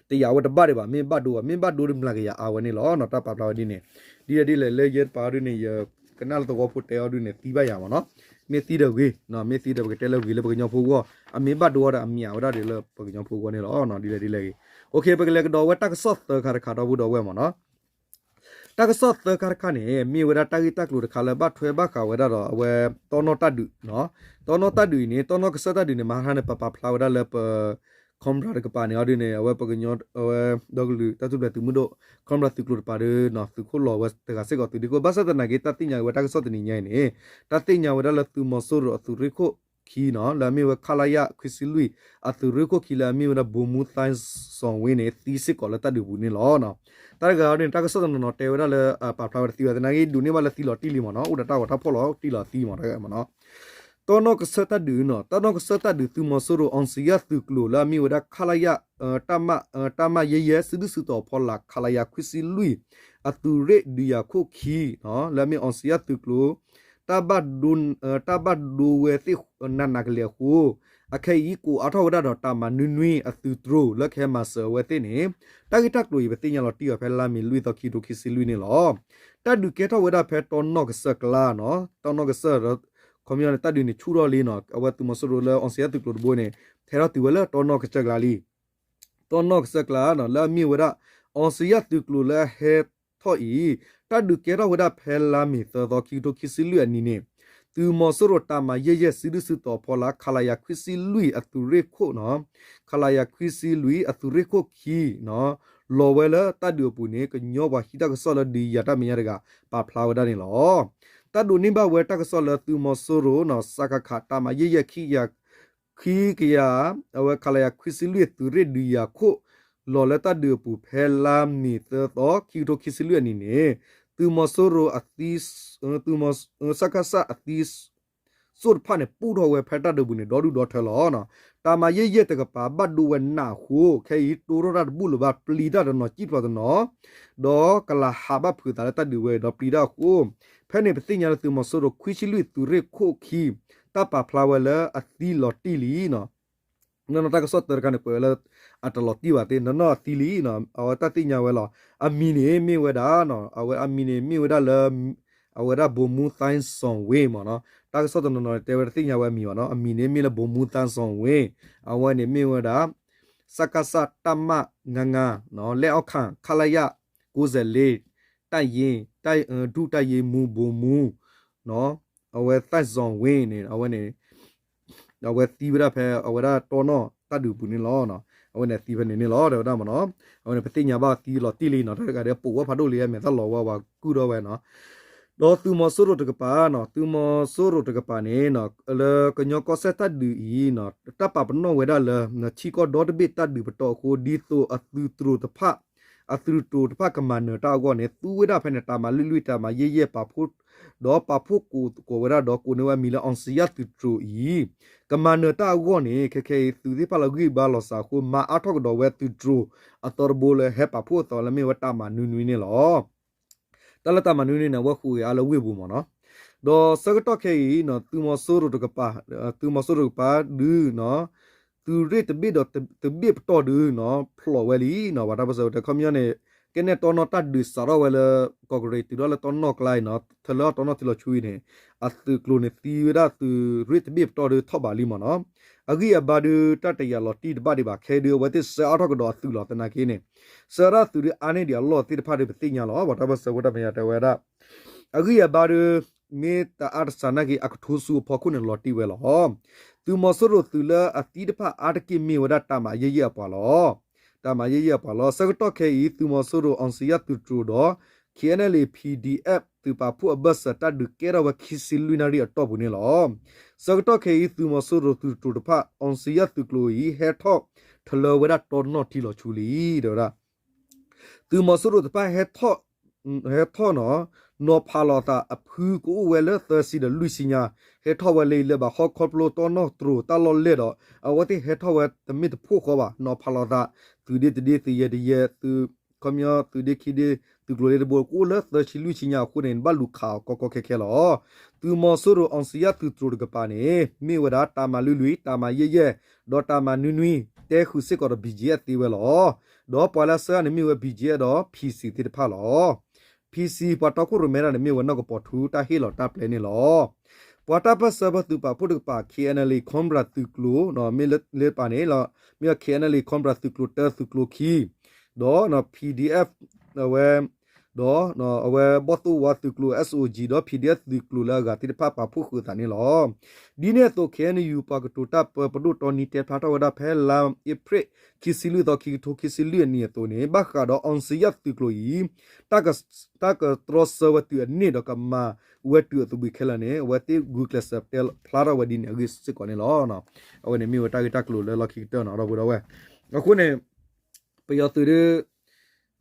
ဒီးတယာ်ဝဲတဘၣ်ဒံးဘၣ်, မ့ၢ်ဘၣ်ဒိဘၣ်, မ့ၢ်ဘၣ်ဒိဒီးမျးကယၤအါဝဲန့ၣ်လီၤနီၤ, တၢ်ပာ်ဖျါဝဲဒ်န့ၣ်, ဒ်လဲၣ်ဒ်လဲၣ်လၢယဲတပာ်အီၤဒ်န့ၣ် ယကနၣ်လၢသဝီဖိတဲအီၤဒ်န့ၣ် သံဘၣ်ယၤမ့ၢ်နီၤ, မ့ၢ်သံဒီးဂ့ၤ, မ့ၢ်သံဒီးပကတဲလၢဂ့ၤလၢပကညီဖိအဂီၢ်, အမ့ၢ်ဘၣ်ဒိဒီးအမ့ၢ်ဝဲဒၣ်ဒီးလၢပကညီဖိအဂီၢ်န့ၣ်လီၤ, ဒ်လဲၣ်ဒ်လဲၣ်ဂ့ၤ, အိၣ်ခ့ ပကလဲၤကဒီးဝဲတၢ်ကစီၣ်သၢခါတခါဒီပုၢ်ဒီဝဲၢ်မ့ၢ်နီၤ တၢ်ကစီၣ်သၢခါတခါန့ၣ် မ့ၢ်ဝဲဒၣ်တၢ်ဂ့ၢ်တၢ်ကျိၤတခါလၢဘၣ်ထွဲဘၣ်ဃးဝဲဒၣ်ဒီးအဝဲ တီနီၣ်တၢ်ဒုး, တီနီၣ်တၢ်ဒုးအံၤန့ၣ် တီနီၣ်ကစၢၢ်တၢ်ဒုးန့ၣ် မဟါန့ၣ် ပပာ်ဖျါဝဲဒၣ်လၢပ Cobra တကပၤန့ၣ်အီၤဒုန့ၣ် အဝဲပကညီ အဝဲ ဒီကလုာ်တၢ်ထူၣ်ဖျဲးသုးမုၢ်ဒိၣ် Cobra သုးကျိၤတကပၤဒီး သုးခိၣ်လီၤဝဲတဂၤစ့ၢ်ကီးသုးဒ့ခိၣ် ဘၣ်ဆၣ်သနာ်က့ တၢ်သ့ၣ်ညါဝဲတၢ်ကစီၣ်တနံၤညါအံၤန့ၣ် တၢ်သ့ၣ်ညါဝဲဒၣ်လၢသုးမီၤစိရိၤအသုးရ့ၣ်ခိၣ်ခံနီၤ လၢအမ့ၢ်ဝဲ ခလရ ခွံဆံလွံၢ် အသုးရ့ၣ်ခိၣ်ခံလၢအမ့ၢ်ဝဲဒၣ် ဗိုလ်မှူးသန်းဇော်ဝင်းန့ၣ် သံစ့ၢ်ကီးလၢတၢ်ဒုးပူၤန့ၣ်လီၤ. တၢ်တဂၤအံၤန့ၣ် တၢ်ကစီၣ်တနီၤနီၤတဲဝဲဒၣ်လၢ ပာ်ဖျါဝဲတသ့ဝဲသနာ်က့ ဒိးန့ၢ်ဘၣ်လၢသံလီၤတံၢ်လံမ့ၢ်နီၤ အိၣ်ဒီးတၢ်ဂီၤတၢ်ဖီၣ်လီၤတံၢ်လီၤသံမ့ၢ်နီၤ တီၢ်နီၣ်ကစၢၢ်တၢ်ဒုးနီၤ တီၢ်နီၣ်ကစၢၢ်တၢ်ဒုး သုးမီၤစိရိၤ အောင်ဇေယျ သုးကျိၤလၢအမ့ၢ်ဝဲဒၣ် ခလရ တၢ်မ တၢ်မ ယဲၢ်ယဲၢ် စုဒုၣ်စုတီၤဖီလာ် ခလရ ခွံဆံလွံၢ် အသုးရ့ၣ်ဒုးယၤခိၣ်ခံ လၢအမ့ၢ် အောင်ဇေယျ သုးကျိၤ တၢ်ဘၣ် တၢ်ဘၣ်ဒိဝဲသ့ၣ်နးနးကလဲာ်အဃိ အခဲအံၤ ကိးအါထီၣ်ဝဲဒၣ်ဒီး တၢ်မၤနွံနွံ အသုးတြိၤလၢကဟဲမၤစၢၤအဝဲသ့ၣ်န့ၣ် တၢ်ဂ့ၢ်တၢ်ကျိၤအံၤ ပသ့ၣ်ညါလီၤတံၢ်အီၤဖဲလါမ့ၤ လွံၢ်သီ ခံကထိခံဆံလွံၢ်န့ၣ်လီၤ. တၢ်ဒုးကဲထီၣ်ဝဲဒၣ်ဖဲတီၢ်နီၣ်ကစၢၢ်ကျါနီၤ တီၢ်နီၣ်ကစၢၢ် ခီပညီန့ၣ် တၢ်ဒုးန့ၣ်ဆူၣ်ထီၣ်လံနီၤ အဝဲသုးမီၤစိရိၤလၢ အောင်ဇေယျ သုးကျိၤတဘိန့ၣ် ထဲထီၣ်တုၤဝဲလၢတီၢ်နီၣ်ကစၢၢ်ကျါလံ တီၢ်နီၣ်ကစၢၢ်ကျါနီၤ လၢအမ့ၢ်ဝဲဒၣ် အောင်ဇေယျ သုးကျိၤလၢအဟဲထီၣ်အံၤ တၢ်ဒုးကဲထီၣ်ဝဲဒၣ်ဖဲလါမ့ၤ သၢသီ ခံကထိခံဆံလွံၢ်အနံၤန့ၣ် သုးမီၤစိရိၤ တၢ်မၤယဲၢ်ယဲၢ် စုဒုၣ်စုတီၤဖီလာ် ခလရ ခွံဆံလွံၢ် အသုးရ့ၣ်ခိၣ်နီၤ ခလရ ခွံဆံလွံၢ် အသုးရ့ၣ်ခိၣ်ခံနီၤ လီၤဝဲလၢတၢ်ဒုးအပူၤန့ၣ် ကညီပှၤဟံးတၢ်ကစီၣ်လၢဒုးယၤတၢ်မဲာ်ညါတဂၤ ပာ်ဖျါဝဲဒၣ်န့ၣ်လီၤ. တၢ်ဒိးန့ၢ်ဘၣ်ဝဲတၢ်ကစီၣ်လၢသုးမီၤစိရိၤနီၤ စကခ တၢ်မၤယဲၢ်ယဲၢ် ခံကယၤ ခံကယၤ အဝဲ ခလရ ခွံဆံလွံၢ် သုးရ့ၣ်ဒုးယၤခိၣ် လီၤလၢတၢ်ဒုးအပူၤ ဖဲလါမ့ၤ သၢသီ ခံကထိခံဆံလွံၢ်အနံၤန့ၣ် သုးမီၤစိရိၤအသံ သုးမီၤ စကစ အသံ စိၣ်တဖၣ်န့ၣ် ပူၣ်ထီၣ်ဝဲဖဲတၢ်ဒုးပူၤန့ၣ် ဒီဒူၣ်ဒီထၢလီၤ. တၢ်မၤယဲၢ်ယဲၢ်တကပၤ ဘၣ်ဒိဝဲနးအဃိ ခဲအံၤ တိၢ်ထီၣ်တၢ်တဘူၣ်လၢၤဘၣ် ပျံၤတၢ်တနီၤ စံၣ်ဖျိးတနီၤ ဒီးကလၤဟးဘၣ်ဖုးသးလၢတၢ်ဒုးဝဲအံၤ ဒီးပျံၤတၢ်အဃိ ဖဲန့ၣ် ပသ့ၣ်ညါလၢသုးမီၤစိရိၤ ခွံဆံလွံၢ် သုးရ့ၣ်ခိၣ်ခံ တၢ်ပာ်ဖျါဝဲလၢအသံလီၤတံၢ်လံနီၤ နီၢ်နီၢ်တၢ်ကစီၣ်တၢတခါန့ၣ် ကွဲးဝဲလၢ အတလီၤတံၢ်ဘၣ်သ့ နီၢ်နီၢ်အသံလံနီၤ အဝဲတၢ်သ့ၣ်ညါဝဲလီၤ. အမံၤန့ၣ်မ့ၢ်ဝဲဒၣ် အဝဲအမံၤန့ၣ်မ့ၢ်ဝဲဒၣ်လၢ အဝဲဒၣ် ဗိုလ်မှူးသန်းဇော်ဝင်း မ့ၢ်နီၤ တၢ်ကစီၣ်တနီၤနီၤတဲဝဲတသ့ၣ်ညါဝဲအမံၤဘၣ်နီၤ အမံၤန့ၣ်မ့ၢ်လၢ ဗိုလ်မှူးသန်းဇော်ဝင်း အဝဲန့ၣ်မ့ၢ်ဝဲဒၣ် စကစ တပ်မ ငါးငါး လက်အောက်ခံ ခလရ ကိုးဆယ်လေး တပ်ရင်း ဒုတပ်ရင်းမှူး ဗိုလ်မှူး အဝဲ သန်းဇော်ဝင်း န့ၣ် အဝဲန့ၣ် အဝဲသံဝဲဒၣ်ဖဲ အဝဲဒၣ်တီၢ်နီၣ်တၢ်ဒုးပူၤန့ၣ်လီၤ. အဝဲန့ၣ်သံဖဲန့ၣ်န့ၣ်လီၤ တဲဝဲဒၣ်မ့ၢ်နီၤ အဝဲန့ၣ် ပသ့ၣ်ညါဘၣ်သံလီၤတံၢ်လံနီၤ တၢ်တဂၤဒီးပိာ်ဝဲဖးဒိၣ်လံ အမဲာ်သၣ်လီၤဝဲဝဲကုၢ်ထီၣ်ဝဲနီၤ ဒီးသုးမီၤစိရိၤတကပၤနီၤ သုးမီၤစိရိၤတကပၤန့ၣ် လၢကညီကီၢ်စဲၣ်တၢ်ဒုးအံၤ တၢ်ပာ်ပနီၣ်ဝဲဒၣ်လၢ ထံကီၢ်ဒီတဘ့ၣ်တၢ်ဒုးပတီၢ်အဃိ ဒ်သိးအသုးတြိၤတဖၣ် အသုးတြိၤတဖၣ်ကမၤနၢၤတၢ်အဂီၢ်န့ၣ် သူဝဲဒၣ်ဖဲန့ၣ် တၢ်မၤလွံၢ်လွံၢ် တၢ်မၤယဲၢ်ယဲၢ် ပာ်ဖှိၣ် ဒီးပာ်ဖှိၣ်ကိးဝဲဒၣ်ဒီးကိးန့ၢ်ဝဲအမံၤလၢ အောင်ဇေယျ သုးတြိၤအံၤ ကမၤနၢၤတၢ်အဂီၢ်န့ၣ် ခဲခဲအံၤသုးသ့ၣ်တဖၣ်လၢဂံၢ်ဘါလီၤစၢ်အဃိ မၤအါထီၣ်ကဒီးဝဲသုးတြိၤအသီတဘိလၢဟဲပာ်ဖှိၣ်အသီလၢမ့ၢ်ဝဲတၢ်မၤနွံနွံန့ၣ်လီၤ. တၢ်လၢတၢ်မၤနွံနွံန့ၣ် အဝဲဃုာ်ဂ့ၤအါလၢဝ့ၢ်ပူၤမ့ၢ်နီၤ ဒီးဆၢကတီၢ်ခဲအံၤ သုးမီၤစိရိၤတကပၤ သုးမီၤစိရိၤတကပၤဒုး သုးရ့ၣ်တဘ့ၣ်ဒီးတဘ့ၣ်ပတီၢ်ဒုးနီၤ ဖျိးဝဲလံနီၤ ပှၤတၢ်ပၢၢ်ဆၢဝဲတဲ ခီပညီန့ၣ် ကဲနဲၣ်တီနီၣ်တၢ်ဒုးစးထီၣ်ဝဲလၢ ကီၢ်ကရ့ၣ်တုၤထီၣ်လၢတီနီၣ်ကျါအံၤနီၤ ထၢလၢအတီနီၣ်ထံလီၤဆူအံၤန့ၣ် အသုးကျိၤန့ၣ်သံဝဲဒၣ်သုးရ့ၣ်တဘ့ၣ်ပတီၢ်ဒုးထီၣ်ဘးလံမ့ၢ်နီၤ အဂံၢ်အဘါဒုးတၢ်တယာ်လီၤတံၢ်တဘၣ်ဒံးဘၣ် ခဲဒုးအဝဲသ့ၣ်ဆှၢအါထီၣ်ကဒီးအသုးလီၤသနာ်က့န့ၣ် ဆှၢဒၣ်သုးဒုးအါန့ၢ်ဒံးအလီၢ်သ့ၣ်တဖၣ်ဒုးပသ့ၣ်ညါလီၤ ပှၤတၢ်ပၢၢ်ဆၢဝဲတၢ်မဲာ်ညါတဲဝဲဒၣ် အဂံၢ်အဘါဒုး မ့ၢ်တအါတစးနာ်က့ အကထိဆူအဖီခိၣ်န့ၣ်လီၤတံၢ်ဝဲလီၤ. သုးမီၤစိရိၤသုးလၢအသံတဖၣ်အါတက့ၢ်မ့ၢ်ဝဲဒၣ်တၢ်မၤယဲၢ်ယဲၢ်အပှၤလီၤ. တၢ်မၤယဲၢ်ယဲၢ်အပှၤလီၤ. ဆၢကတီၢ်ခဲအံၤ သုးမီၤစိရိၤ အောင်ဇေယျ သုးတြိၤဒီး KNLA PDF သုးပာ်ဖှိၣ်အဘၢၣ်စၢၤတၢ်ဒုးကဲထီၣ်ဝဲခံဆံလွံၢ်နၣ်ရံၣ်အတီၢ်ပူၤန့ၣ်လီၤ. ဆၢကတီၢ်ခဲအံၤ သုးမီၤစိရိၤသုးတြိၤတဖၣ် အောင်ဇေယျ သုးကျိၤအံၤ ဟဲထီၣ်ထလၢဝဲဒၣ်တီနီၣ်ထံလီၤဆူလံ တဲဝဲဒၣ် သုးမီၤစိရိၤတဖၣ် ဟဲထီၣ်နီၤ နီၤဖးလီၤသးအဖုကအိၣ်ဝဲလၢသၢဆံဒီးလွံၢ်ဆံညါ ဟဲထီၣ်ဝဲလၢအံၤလၢဘၣ်ဃီခီဖျိတီနီၣ်တြိၤတၢ်လီၢ်လဲၢ်ဒီး အဝဲသ့ၣ်ဟဲထီၣ်ဝဲတမ့ၢ်တဖှိၣ်ဃီဘၣ် နီၤဖးလီၤသး သုးဒ့တဒ့ သုးယဲၢ်တယဲၢ် သုး ခီပညီ သုးဒ့ခံဒ့ သုးကျိၤလၢတဘိကအိၣ်လၢသၢဆံလွံၢ်ဆံညါအဃိန့ၣ် ဘၣ်လူၤခးအီၤကီကီခဲခဲလီၤ. သုးမီၤစိရိၤ အောင်ဇေယျ သုးတြိၤတကပၤန့ၣ် မ့ၢ်ဝဲဒၣ်တၢ်မၤလွံၢ်လွံၢ် တၢ်မၤယဲၢ်ယဲၢ် ဒီးတၢ်မၤနွံနွံ တဲဃုာ်စ့ၢ်ကီးဒီး BGF သ့ဝဲလီၤ. ဒီးပှၤလၢအဆှၢန့ၣ်မ့ၢ်ဝဲ BGF ဒီး PC သ့ၣ်တဖၣ်လီၤ. PC ပှၤတီခိၣ်ရိၣ်မဲတၢ်န့ၣ်မ့ၢ်ဝဲနီၢ်ကပီၤထူတၢ်ဟ့ၣ်လီၤတၢ်ပျဲန့ၣ်လီၤ. ပှၤတၢ်ပၢၢ်ဆၢဖၢသုးပာ်ဖှိၣ်တကပၤ KNLA Cobra သုးကျိၤ မ့ၢ်လၢပာ်န့ၣ် မ့ၢ် KNLA Cobra သုးကျိၤတၢ သုးကျိၤခံ ဒီး PDF အဝဲ ဒီး အဝဲဘီၣ်သိၣ်ဝါသုးကျိၤ S O G ဒီး P D F သုးကျိၤလၢအဂၤသ့ၣ်တဖၣ်ပာ်ဖှိၣ်ဃုာ်အသးန့ၣ်လီၤ. ဒ်န့ၣ်အသိး K N U ပှၤကတိၤတၢ်ပၢပဒိၣ်တီနံၤတဲဖျါထီၣ်ဝဲဒၣ်ဖဲလါအ့ဖြ့ၣ် ခံဆံလွံၢ်သီ ခံကထိခံဆံလွံၢ်အနံၤအသိးန့ၣ် ဘၣ်ဃးဒီး အောင်ဇေယျ သုးကျိၤအံၤ တၢ်ကတြီဆၢဝဲတုၤအန့ၢ်ဒီးကမၤဝဲတုၤအသဘှံးခဲလၢာ်န့ၣ် အဝဲသ့ၣ်ဂုာ်ကျဲးစၢးတဲဖျါထီၣ်ဝဲဒ်န့ၣ်အဂ့ၢ်စ့ၢ်ကီးန့ၣ်လီၤ. အဝဲန့ၣ်မ့ၢ်ဝဲတၢ်ဂ့ၢ်တၢ်ကျိၤလၢလီၢ်ခံကတၢၢ်နီၤ ဒီပုၢ်ဒီဝဲၢ်. အဃိန့ၣ် ပယီၤသုးဒီး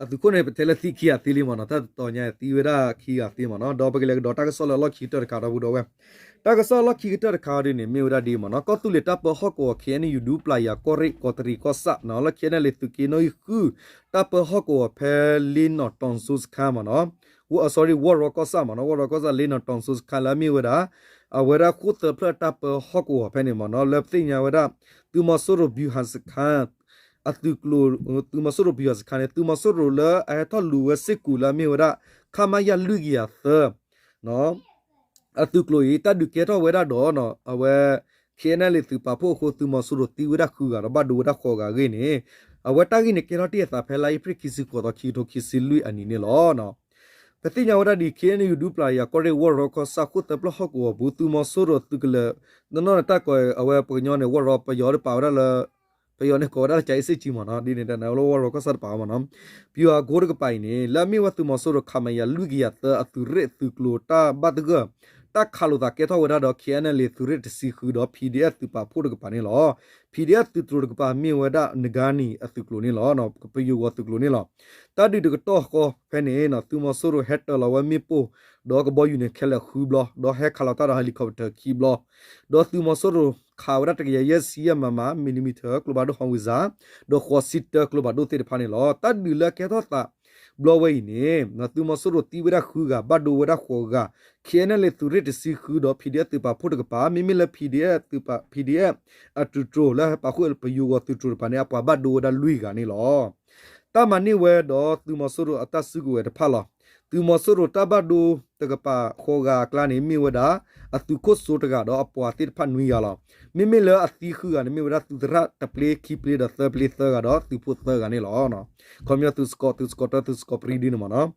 အသုးခိၣ်န့ၣ် ပတဲလၢသံခံဂၤသ့လံမ့ၢ်နီၤ တၢ်တတီၤညါသံဝဲဒၣ်ခံဂၤသ့မ့ၢ်နီၤ ဒီးပကလဲၤကဒီးတၢ်ကစီၣ်လၢလီၢ်ခံကတၢၢ်တခါ ဒီပုၢ်ဒီဝဲၢ်. တၢ်ကစီၣ်လီၢ်ခံကတၢၢ်တခါဒ်န့ၣ် မ့ၢ်ဝဲဒၣ်ဒ်အံၤမ့ၢ်နီၤ ကီၢ်သူလ့ၤတၢ်ပၢဟီၣ်ကဝီၤ K N U ဒူပျၢ်ယၤ ကီၢ်ရ့ၣ် ကီးတရံး ကီၢ်ဆၣ်နီၤ လၢ K N L A သုးက့နီၣ်ဂံၢ်ဃု တၢ်ပၢဟီၣ်ကဝီၤဖဲလ့နီၣ်တီၣ်စိစခါမ့ၢ်နီၤ sorry ဝီၢ်ရီကီၢ်ဆၣ်မ့ၢ်နီၤ ဝီၢ်ရီကီၢ်ဆၣ် လ့နီၣ်တီၣ်စိစခါလၢအမ့ၢ်ဝဲဒၣ် အဝဲဒၣ်ဃိၣ်သၢဖျၢၣ်တၢ်ပၢဟီၣ်ကဝီၤဖဲန့ၣ်မ့ၢ်နီၤ လၢပသ့ၣ်ညါဝဲဒၣ် သုးမီၤစိရိၤ ဗျူဟာစခန်း အသုးကျိၤ သုးမီၤစိရိၤ ဗျူဟာစခန်း န့ၣ် သုးမီၤစိရိၤလၢအဟဲထီၣ်လူၤဝဲ စစ်ကူ လၢအမ့ၢ်ဝဲဒၣ် ခမရ လွံၢ်ကယၤသၢ အသုးကျိၤအံၤ တၢ်ဒုးကဲထီၣ်ဝဲဒၣ်ဒီး အဝဲ K N L A သုးပာ်ဖှိၣ်အဃိ သုးမီၤစိရိၤသံဝဲဒၣ်ဃုဂၤဒီး ဘၣ်ဒိဝဲဒၣ်ဃိးဂၤအဂ့ၢ်န့ၣ် အဝဲတၢ်ဂ့ၢ်န့ၣ်ကဲထီၣ်တ့ၢ်အသးဖဲလါအ့ဖြ့ၣ် ခံဆံဃိးသီ ခံကထိခံဆံလွံၢ်အနံၤန့ၣ်လီၤ. ပသ့ၣ်ညါဝဲဒၣ်ဒ် K N U ဒူပျၢ်ယၤ ကီၢ်ရ့ၣ် ဝီၢ်ရီကီၢ်ဆၣ် ဃိၣ်သၢဖျၢၣ်ဟီၣ်ကဝီၤပူၤ သုးမီၤစိရိၤသုးကလၢၤ နီၢ်နီၢ်န့ၣ် တၢ်ကိးအဝဲပှၤကညီန့ၣ် ဝီၢ်ရီ ပယီၤတပာ်ဝဲဒၣ်လၢ ပယီၤန့ၣ်ကိးဝဲဒၣ်လၢ ကၠၤအ့စ့ၣ်ကၠံ မ့ၢ်နီၤ ဒ်န့ၣ်တၢ်န့ၣ်လၢဝီၢ်ရီကီၢ်ဆၣ်တပာ်ဝဲမ့ၢ်နီၤ ဗျူဟာကုန်း တကပၤအံၤန့ၣ် လၢအမ့ၢ်ဝဲသုးမီၤစိရိၤ ခမရ လွံၢ်ကယၤသၢ အသုးရ့ၣ်သုးကျိၤတၢ်ဘၣ်သဂၢၢ် တၢ်ခးလိာ်သးကဲထီၣ်ဝဲဒၣ်ဒီး K N L A သုးရ့ၣ်တဆံဃုဒီး P D F သုးပာ်ဖှိၣ်တကပၤန့ၣ်လီၤ. P D F သုးတြိၤတကပၤမ့ၢ်ဝဲဒၣ် နဂါနံၤ အသုးကျိၤန့ၣ်လီၤ. ပယိၤဂီၤသုးကျိၤန့ၣ်လီၤ. တၢ်ဒုးတကတီၢ်ဃီဖဲန့ၣ် သုးမီၤစိရိၤဟဲတၢၤလီၤဝဲမ့ၣ်ပိၢ် ဒီးကဘီယူၤန့ၣ်ခဲလၢာ်ဃုဘျီ ဒီးဟဲခးလီၤတၢ်ဒီး helicopter ခံဘျီ ဒီးသုးမီၤစိရိၤခးဝဲဒၣ် တကယၤယဲၢ်ဆံယဲၢ် မမ millimeter ကျိဖးဒိၣ် ဟီၣ်ဝံစၣ် ဒီးဃိးဆံတၢ ကျိဖးဒိၣ်သ့ၣ်တဖၣ်န့ၣ်လီၤ. တၢ်ဒုးလၢအကဲထီၣ်သးဘျီဝဲအံၤန့ၣ် သုးမီၤစိရိၤသံဝဲဒၣ်ဃုဂၤ ဘၣ်ဒိဝဲဒၣ်ဃိးဂၤ K N L A သုးရ့ၣ်တဆံဃုဒီး P D F သုးပာ်ဖှိၣ်တကပၤ မ့မ့ၢ်လၢ P D F သုးပာ် P D F အတြိၤလၢပာ်ဃုာ်ပယိၤဂီၤသုးတြိၤတကပၤန့ၣ် အပှၤဘၣ်ဒိဝဲဒၣ်လွံၢ်ဂၤန့ၣ်လီၤ. တၢ်မၤန့ၢ်ဝဲဒီးသုးမီၤစိရိၤအတၢ်စုကဝဲၤတဖၣ်လီၤ. သုးမီၤစိရိၤတၢ်ဘၣ်ဒိတကပၤဃိးဂၤအကျါန့ၣ် မ့ၢ်ဝဲဒၣ် အသုးခိၣ်စိတဂၤဒီးအပှၤသ့ၣ်တဖၣ်နွံဂၤလီၤ. မ့မ့ၢ်လၢအသံဃုဂၤန့ၣ် မ့ၢ်ဝဲဒၣ်သုးသရၣ်တပျ့ခံပျ့ဒီးသၢပျ့သၢဂၤဒီးသုးဖိသၢဂၤန့ၣ်လီၤ. ခီပညီသုးစကီး သုးစကီးတၢ သုးစကီးပြံဒုန့ၣ်မ့ၢ်နီၤ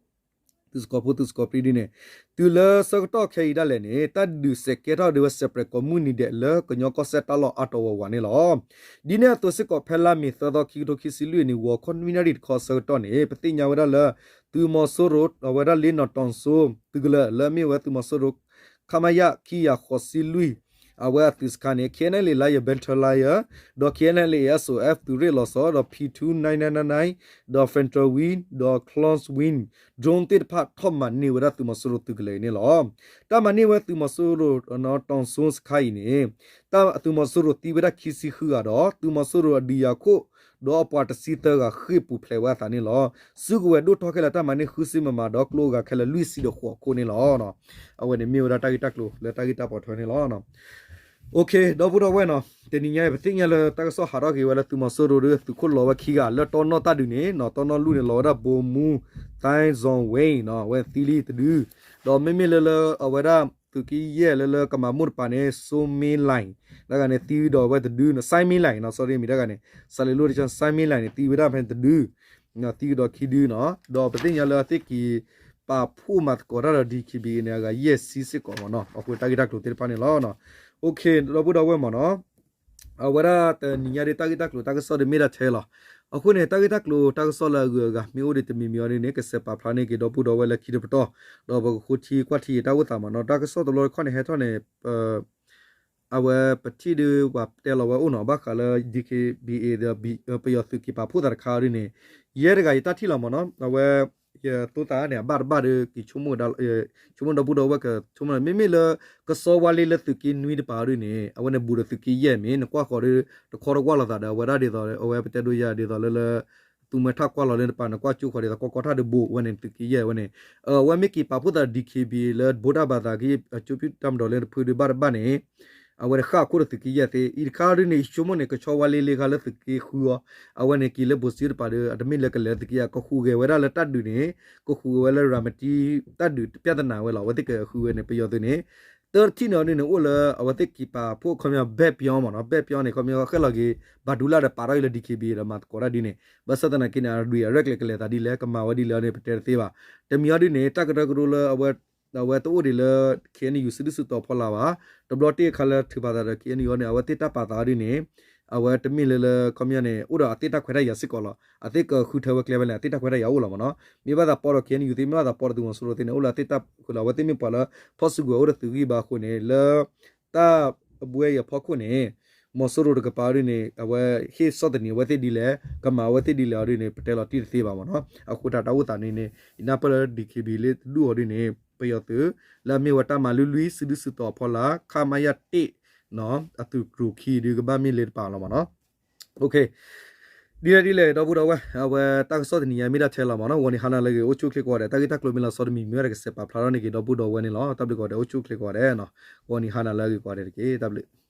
သုးစကီးဖိ သုးစကီးပြံဒုန့ၣ် တုၤလၢဆၢကတီၢ်ခဲအံၤဒၣ်လဲာ်န့ၣ် တၢ်ဒုးစဲးကဲထီၣ်ဒံးဝဲ separate ကိးမုၢ်နံၤဒဲးလၢကညီကီၢ်စဲၣ်တၢ်လီၢ်အါတီၤဝးဝးန့ၣ်လီၤ. ဒ်န့ၣ်အသိးစ့ၢ်ကီး ဖဲလါမ့ၤသၢသီ ခံကထိခံဆံလွံၢ်အနံၤ ဂီၤခီနွံနၣ်ရံၣ်တခီအဆၢကတီၢ်န့ၣ် ပသ့ၣ်ညါဝဲဒၣ်လၢ သုးမီၤစိရိၤ အဝဲဒၣ်လ့နီၣ်တီၣ်စိ သုးကလၢၤလၢအမ့ၢ်ဝဲသုးမီၤစိရိၤ ခမရ ခံကယၤဃိးဆံလွံၢ် အဝဲအသုးစခါန့ၣ် K N L A Lion Battalion ဒီး K N L A S O F သုးရ့ၣ်လီၤဆီ ဒီး P two nine nine nine ဒီး Panther Wing ဒီး Clone Wing drone သ့ၣ်တဖၣ်ထီၣ်မၤန့ၢ်ဝဲဒၣ်သုးမီၤစိရိၤသုးကလၢၤအံၤန့ၣ်လီၤ. တၢ်မၤန့ၢ်ဝဲသုးမီၤစိရိၤ တီၣ်စိစခါအံၤန့ၣ် သုးမီၤစိရိၤသံဝဲဒၣ်ခံဆံဃုဂၤဒီး သုးမီၤစိရိၤအဒုးယၤခိၣ် ဒီးအပှၤတဆံသၢဂၤဃ့ၢ်ပူၤဖျဲးဝဲအသးန့ၣ်လီၤ. စုကဝဲၤဒိၣ်ထီၣ်ခဲလၢာ်တၢ်မၤန့ၢ်ဃုဆံ မမ ဒီးကျိအဂၤခဲလၢာ်လွံၢ်ဆံဒီးဃိးခိၣ်န့ၣ်လီၤ. အဝဲန့ၣ်မ့ၢ်ဝဲဒၣ်တၢ်ဂ့ၢ်တၢ်ကျိၤလၢတၢ်ဂ့ၢ်တၢ်ပိာ်ထွဲန့ၣ်လီၤ. ဒီပုၢ်ဒီဝဲၢ်နီၤ တနံၤညါအံၤ ပသ့ၣ်ညါလၢတၢ်ကစီၣ်ဟးထီၣ်က့ၤဝဲလၢသုးမီၤစိရိၤဒီးသုးခိၣ်လီၤဝဲခံဂၤလၢတီနီၣ်တၢ်ဒုးန့ၣ်နီၤ တီနီၣ်လူၢ်န့ၣ်လီၤဝဲဒၣ် ဗိုလ်မှူး သန်းဇော်ဝင်း နီၤ အဝဲသံလံတဒု ဒီးမ့မ့ၢ်လၢလၢအဝဲဒၣ်သုးက့ယဲၢ်လၢလၢကမၤမိၢ်တပၤန့ၣ် စိုးမင်းလှိုင် တဂၤန့ၣ်သံဒီးအဝဲတဒုနီၤ စိုင်းမင်းလှိုင်နီၤ sorry မံၤတဂၤန့ၣ် စးလ့လိတကၠီ စိုင်းမင်းလှိုင်န့ၣ် သံဝဲဒၣ်ဖဲန့ၣ်တဒု သံကဒီးခံဒုနီၤ ဒီးပသ့ၣ်ညါလၢအဝဲသ့ၣ်က့ၤပာ်ဖှိၣ်မၤသကိးတၢ်ဒီး D K B A န့ၣ် အဂၤယဲၢ်ဆံစ့ၢ်ကီးမ့ၢ်နီၤ အဃိတၢ်ဂ့ၢ်တၢ်ကျိၤသ့ၣ်တဖၣ်န့ၣ်လီၤ. ဒီပုၢ်ဒီဝဲၢ်မ့ၢ်နီၤ အဝဲဒၣ်တနံၤညါဒ်တၢ်ဂ့ၢ်တၢ်ကျိၤတၢ်ကစီၣ်ဒ်မ့ၢ်ဒၣ်ထဲလီၤ. အဃိန့ၣ် တၢ်ဂ့ၢ်တၢ်ကျိၤတၢ်ကစီၣ်လၢအဂုၤအဂၤ မ့ၢ်အိၣ်ဒံးတမံၤမံၤအံၤဒ်န့ၣ် ကစဲးပာ်ဖျါန့ၢ်က့ၤဒီပုၢ်ဒီဝဲၢ်လၢခံတပတီၢ် ဒီးပကဃိထံကွၢ်ထံယံာ်တၢ်အိၣ်သးမ့ၢ်နီၤ တၢ်ကစီၣ်တဘျီတခီၣ်န့ၣ် ဟဲထီၣ်န့ၣ် အဝဲပထံၣ်ဒ်ပှၤတဲလီၤဝဲအိၣ်နီၤ ဘၣ်ဃးလၢ D K B A ဒီး ပယီၤသုးက့ၤပာ်ဖှိၣ်သးတခါဒ်န့ၣ် ယဲတဂၤယတၢ်ထံၣ်လီၤမ့ၢ်နီၤ အဝဲ ယသိသးန့ၣ် အဘၣ်တဘၣ်ဒီးက့ၤဆိကမိၣ် ဆိကမိၣ်ဒီပုၢ်ဒီဝဲၢ်ကဆိကမိၣ် မ့မ့ၢ်လၢ ကစီဝါလ့လၢသုးက့နွံတပၤဒ်န့ၣ် အဝဲန့ၣ်ဘူးဒီးသုးက့ယဲၢ်မ့ၢ် နကွၢ်ဃီၤဒီး တခီတကွၢ်လိာ်သးဒီး အဝဲဒၣ်ဒ်သိး အဝဲပတဲဒိယၤဒ်သိးလၢလၢ သူမှဲထၣ်ကွၢ်လီၤလၢတပၤ နကွၢ်ကၠိဃီၤဒ်သိး ကီကီထၣ်ဒီးဘူးဝဲန့ၣ်သုးက့ယဲၢ်ဝဲန့ၣ် အဝဲမ့ၢ်က့ၤပာ်ဖှိၣ်သးဒီး D K B A လၢ ဗုဒ္ဓဘာသာ က့ အကျိုးပြုတပ်မတော်လၢတဖုဒ်ဘၣ်တဘၣ်န့ၣ် အဝဲတဃၣ်အခိၣ်ဒီးသုးက့ယဲၢ်သ့ အံၤတခါဒ်န့ၣ် ယဆိကမိၣ်န့ၣ် ကဆီဝါလ့လ့ခါလၢသုးက့ဃုအီၤ အဝဲန့ၣ်က့ၤလၢဘိးစ့တပၤဒီး အတမ့ၢ်လၢကလဲၤသုးက့ယဲၢ် ကဃုဂဲၤဝဲဒၣ်လၢတၢ်ဒုးန့ၣ် ကဃုဂဲၤဝဲလၢရၤမတံ တၢ်ဒုးပြဿနာဝဲလီၤ အဝဲသ့ၣ်ကဃုဝဲန့ၣ် ပယီၤသုးန့ၣ် တထံၣ်န့ၣ်အီၤဒ်န့ၣ် အိၣ်လၢအဝဲသ့ၣ်က့ၤပာ်ဖှိၣ်ခီပညီ ဘဲၣ်ပျီမ့ၢ်နီၤ, ဘဲၣ်ပျီန့ၣ် ခီပညီဃဲၣ်လီၤက့ၤ ဘၣ်ဒူလၢ်ဒီးပာ်ထီၣ်အံၤလၢ DKBA ဒီးမၤသကိးတၢ်ဒ်န့ၣ်, ဘၣ်ဆၣ်သနာ်က့န့ၣ် အရ့အရဲၣ်ကျဲၤကလဲၤသးဒ်လဲၣ် ကမၤဝဲဒ်လဲၣ်အီၤန့ၣ် ပတဲတသ့ဘၣ်. တမံၤအီၤဒ်န့ၣ် တၢ်ကရၢကရိလၢ အဝဲတအိၣ်ဒံးလၢ KNU စုဒုၣ်စုတီၤဖီလာ်ဘၣ်. တဘျီတ့ၢ်အခါလၢထုးဖးသးဒီး KNU အီၤန့ၣ် အဝဲသ့ၣ်တၢ်ပာ်သးအီၤဒ်န့ၣ် အဝဲတမ့ၢ်လၢလၢခီပညီန့ၣ် အိၣ်ဒီးအသ့ၣ်တၢ်ခွဲးတၢ်ယာ်စ့ၢ်ကီးလီၤ. အသ့ၣ်ကဃုထၢဝဲကျဲဖဲလဲၣ် အသ့ၣ်တၢ်ခွဲးတၢ်ယာ်အိၣ်လီၤမ့ၢ်နီၤ. မ့ၢ်ဘၣ်သးပီဒီး KNU သ့ၣ် မ့ၢ်ဘၣ်သးပီဒီးသုးမီၤစိရိၤသ့ၣ်န့ၣ် အိၣ်လၢအသ့ၣ်တၢ်ခွဲးလီၤ. အဝဲသ့ၣ်မ့ၢ်ပှၤလၢ ဖီၣ်စုကဝဲၤအိၣ်ဒီးသုးဂံၢ်ဘါအဃိန့ၣ် လၢ တၢ်အဘှဲအံၤအဖီခိၣ်န့ၣ် မီၤစိရိၤတကပၤအီၤဒ်န့ၣ် အဝဲဟ့ၣ်ဆီၣ်သနံးအဝဲသ့ၣ်ဒ်လဲၣ် ကမၤအဝဲသ့ၣ်ဒ်လဲၣ်အီၤဒ်န့ၣ် ပတဲလီၤတံၢ်တသ့ဘၣ်မ့ၢ်နီၤ. အဃိတၢ်တၢ်အိၣ်သးန့ၣ်န့ၣ် ယနၢ်ပၢၢ်လၢ DKBA လၢတဒူၣ်အီၤဒ်န့ၣ် ပယီၤသုး လၢအမ့ၢ်ဝဲတၢ်မၤလွံၢ်လွံၢ် စုဒုၣ်စုတီၤအဖီလာ် ခမရ တ့ၣ် အသုးကျိၤခံဒုးကဘၣ်မ့ၢ်လၢတပၤလီၤမ့ၢ်နီၤ. ဒ်လဲၣ်ဒ်လဲၣ် ဒီပုၢ်ဒီဝဲၢ် အဝဲတၢ်ကစီၣ်တနံၤညါမ့ၢ်ဒၣ်ထဲလီၤမ့ၢ်နီၤ. ဂီၤနံၤဟါနၤလၢအဂ့ၤ အိၣ်ဆူၣ်အိၣ်ချ့ကိးဂၤဒဲး တၢ်ဂ့ၢ်တၢ်ကျိၤမ့ၢ်လီၤဆီတမံၤမ့ၢ်ဝဲဒၣ်ကစဲးပာ်ဖျါထီၣ်န့ၣ်က့ၤ ဒီပုၢ်ဒီဝဲၢ်န့ၣ်လီၤ. တၢ်ဘျုးကိးဂၤဒဲး အိၣ်ဆူၣ်အိၣ်ချ့ကိးဂၤဒဲးနီၤ. ဂီၤနံၤဟါနၤလၢအဂ့ၤကိးဂၤဒဲးတက့ၢ်. တၢ်ဘျုး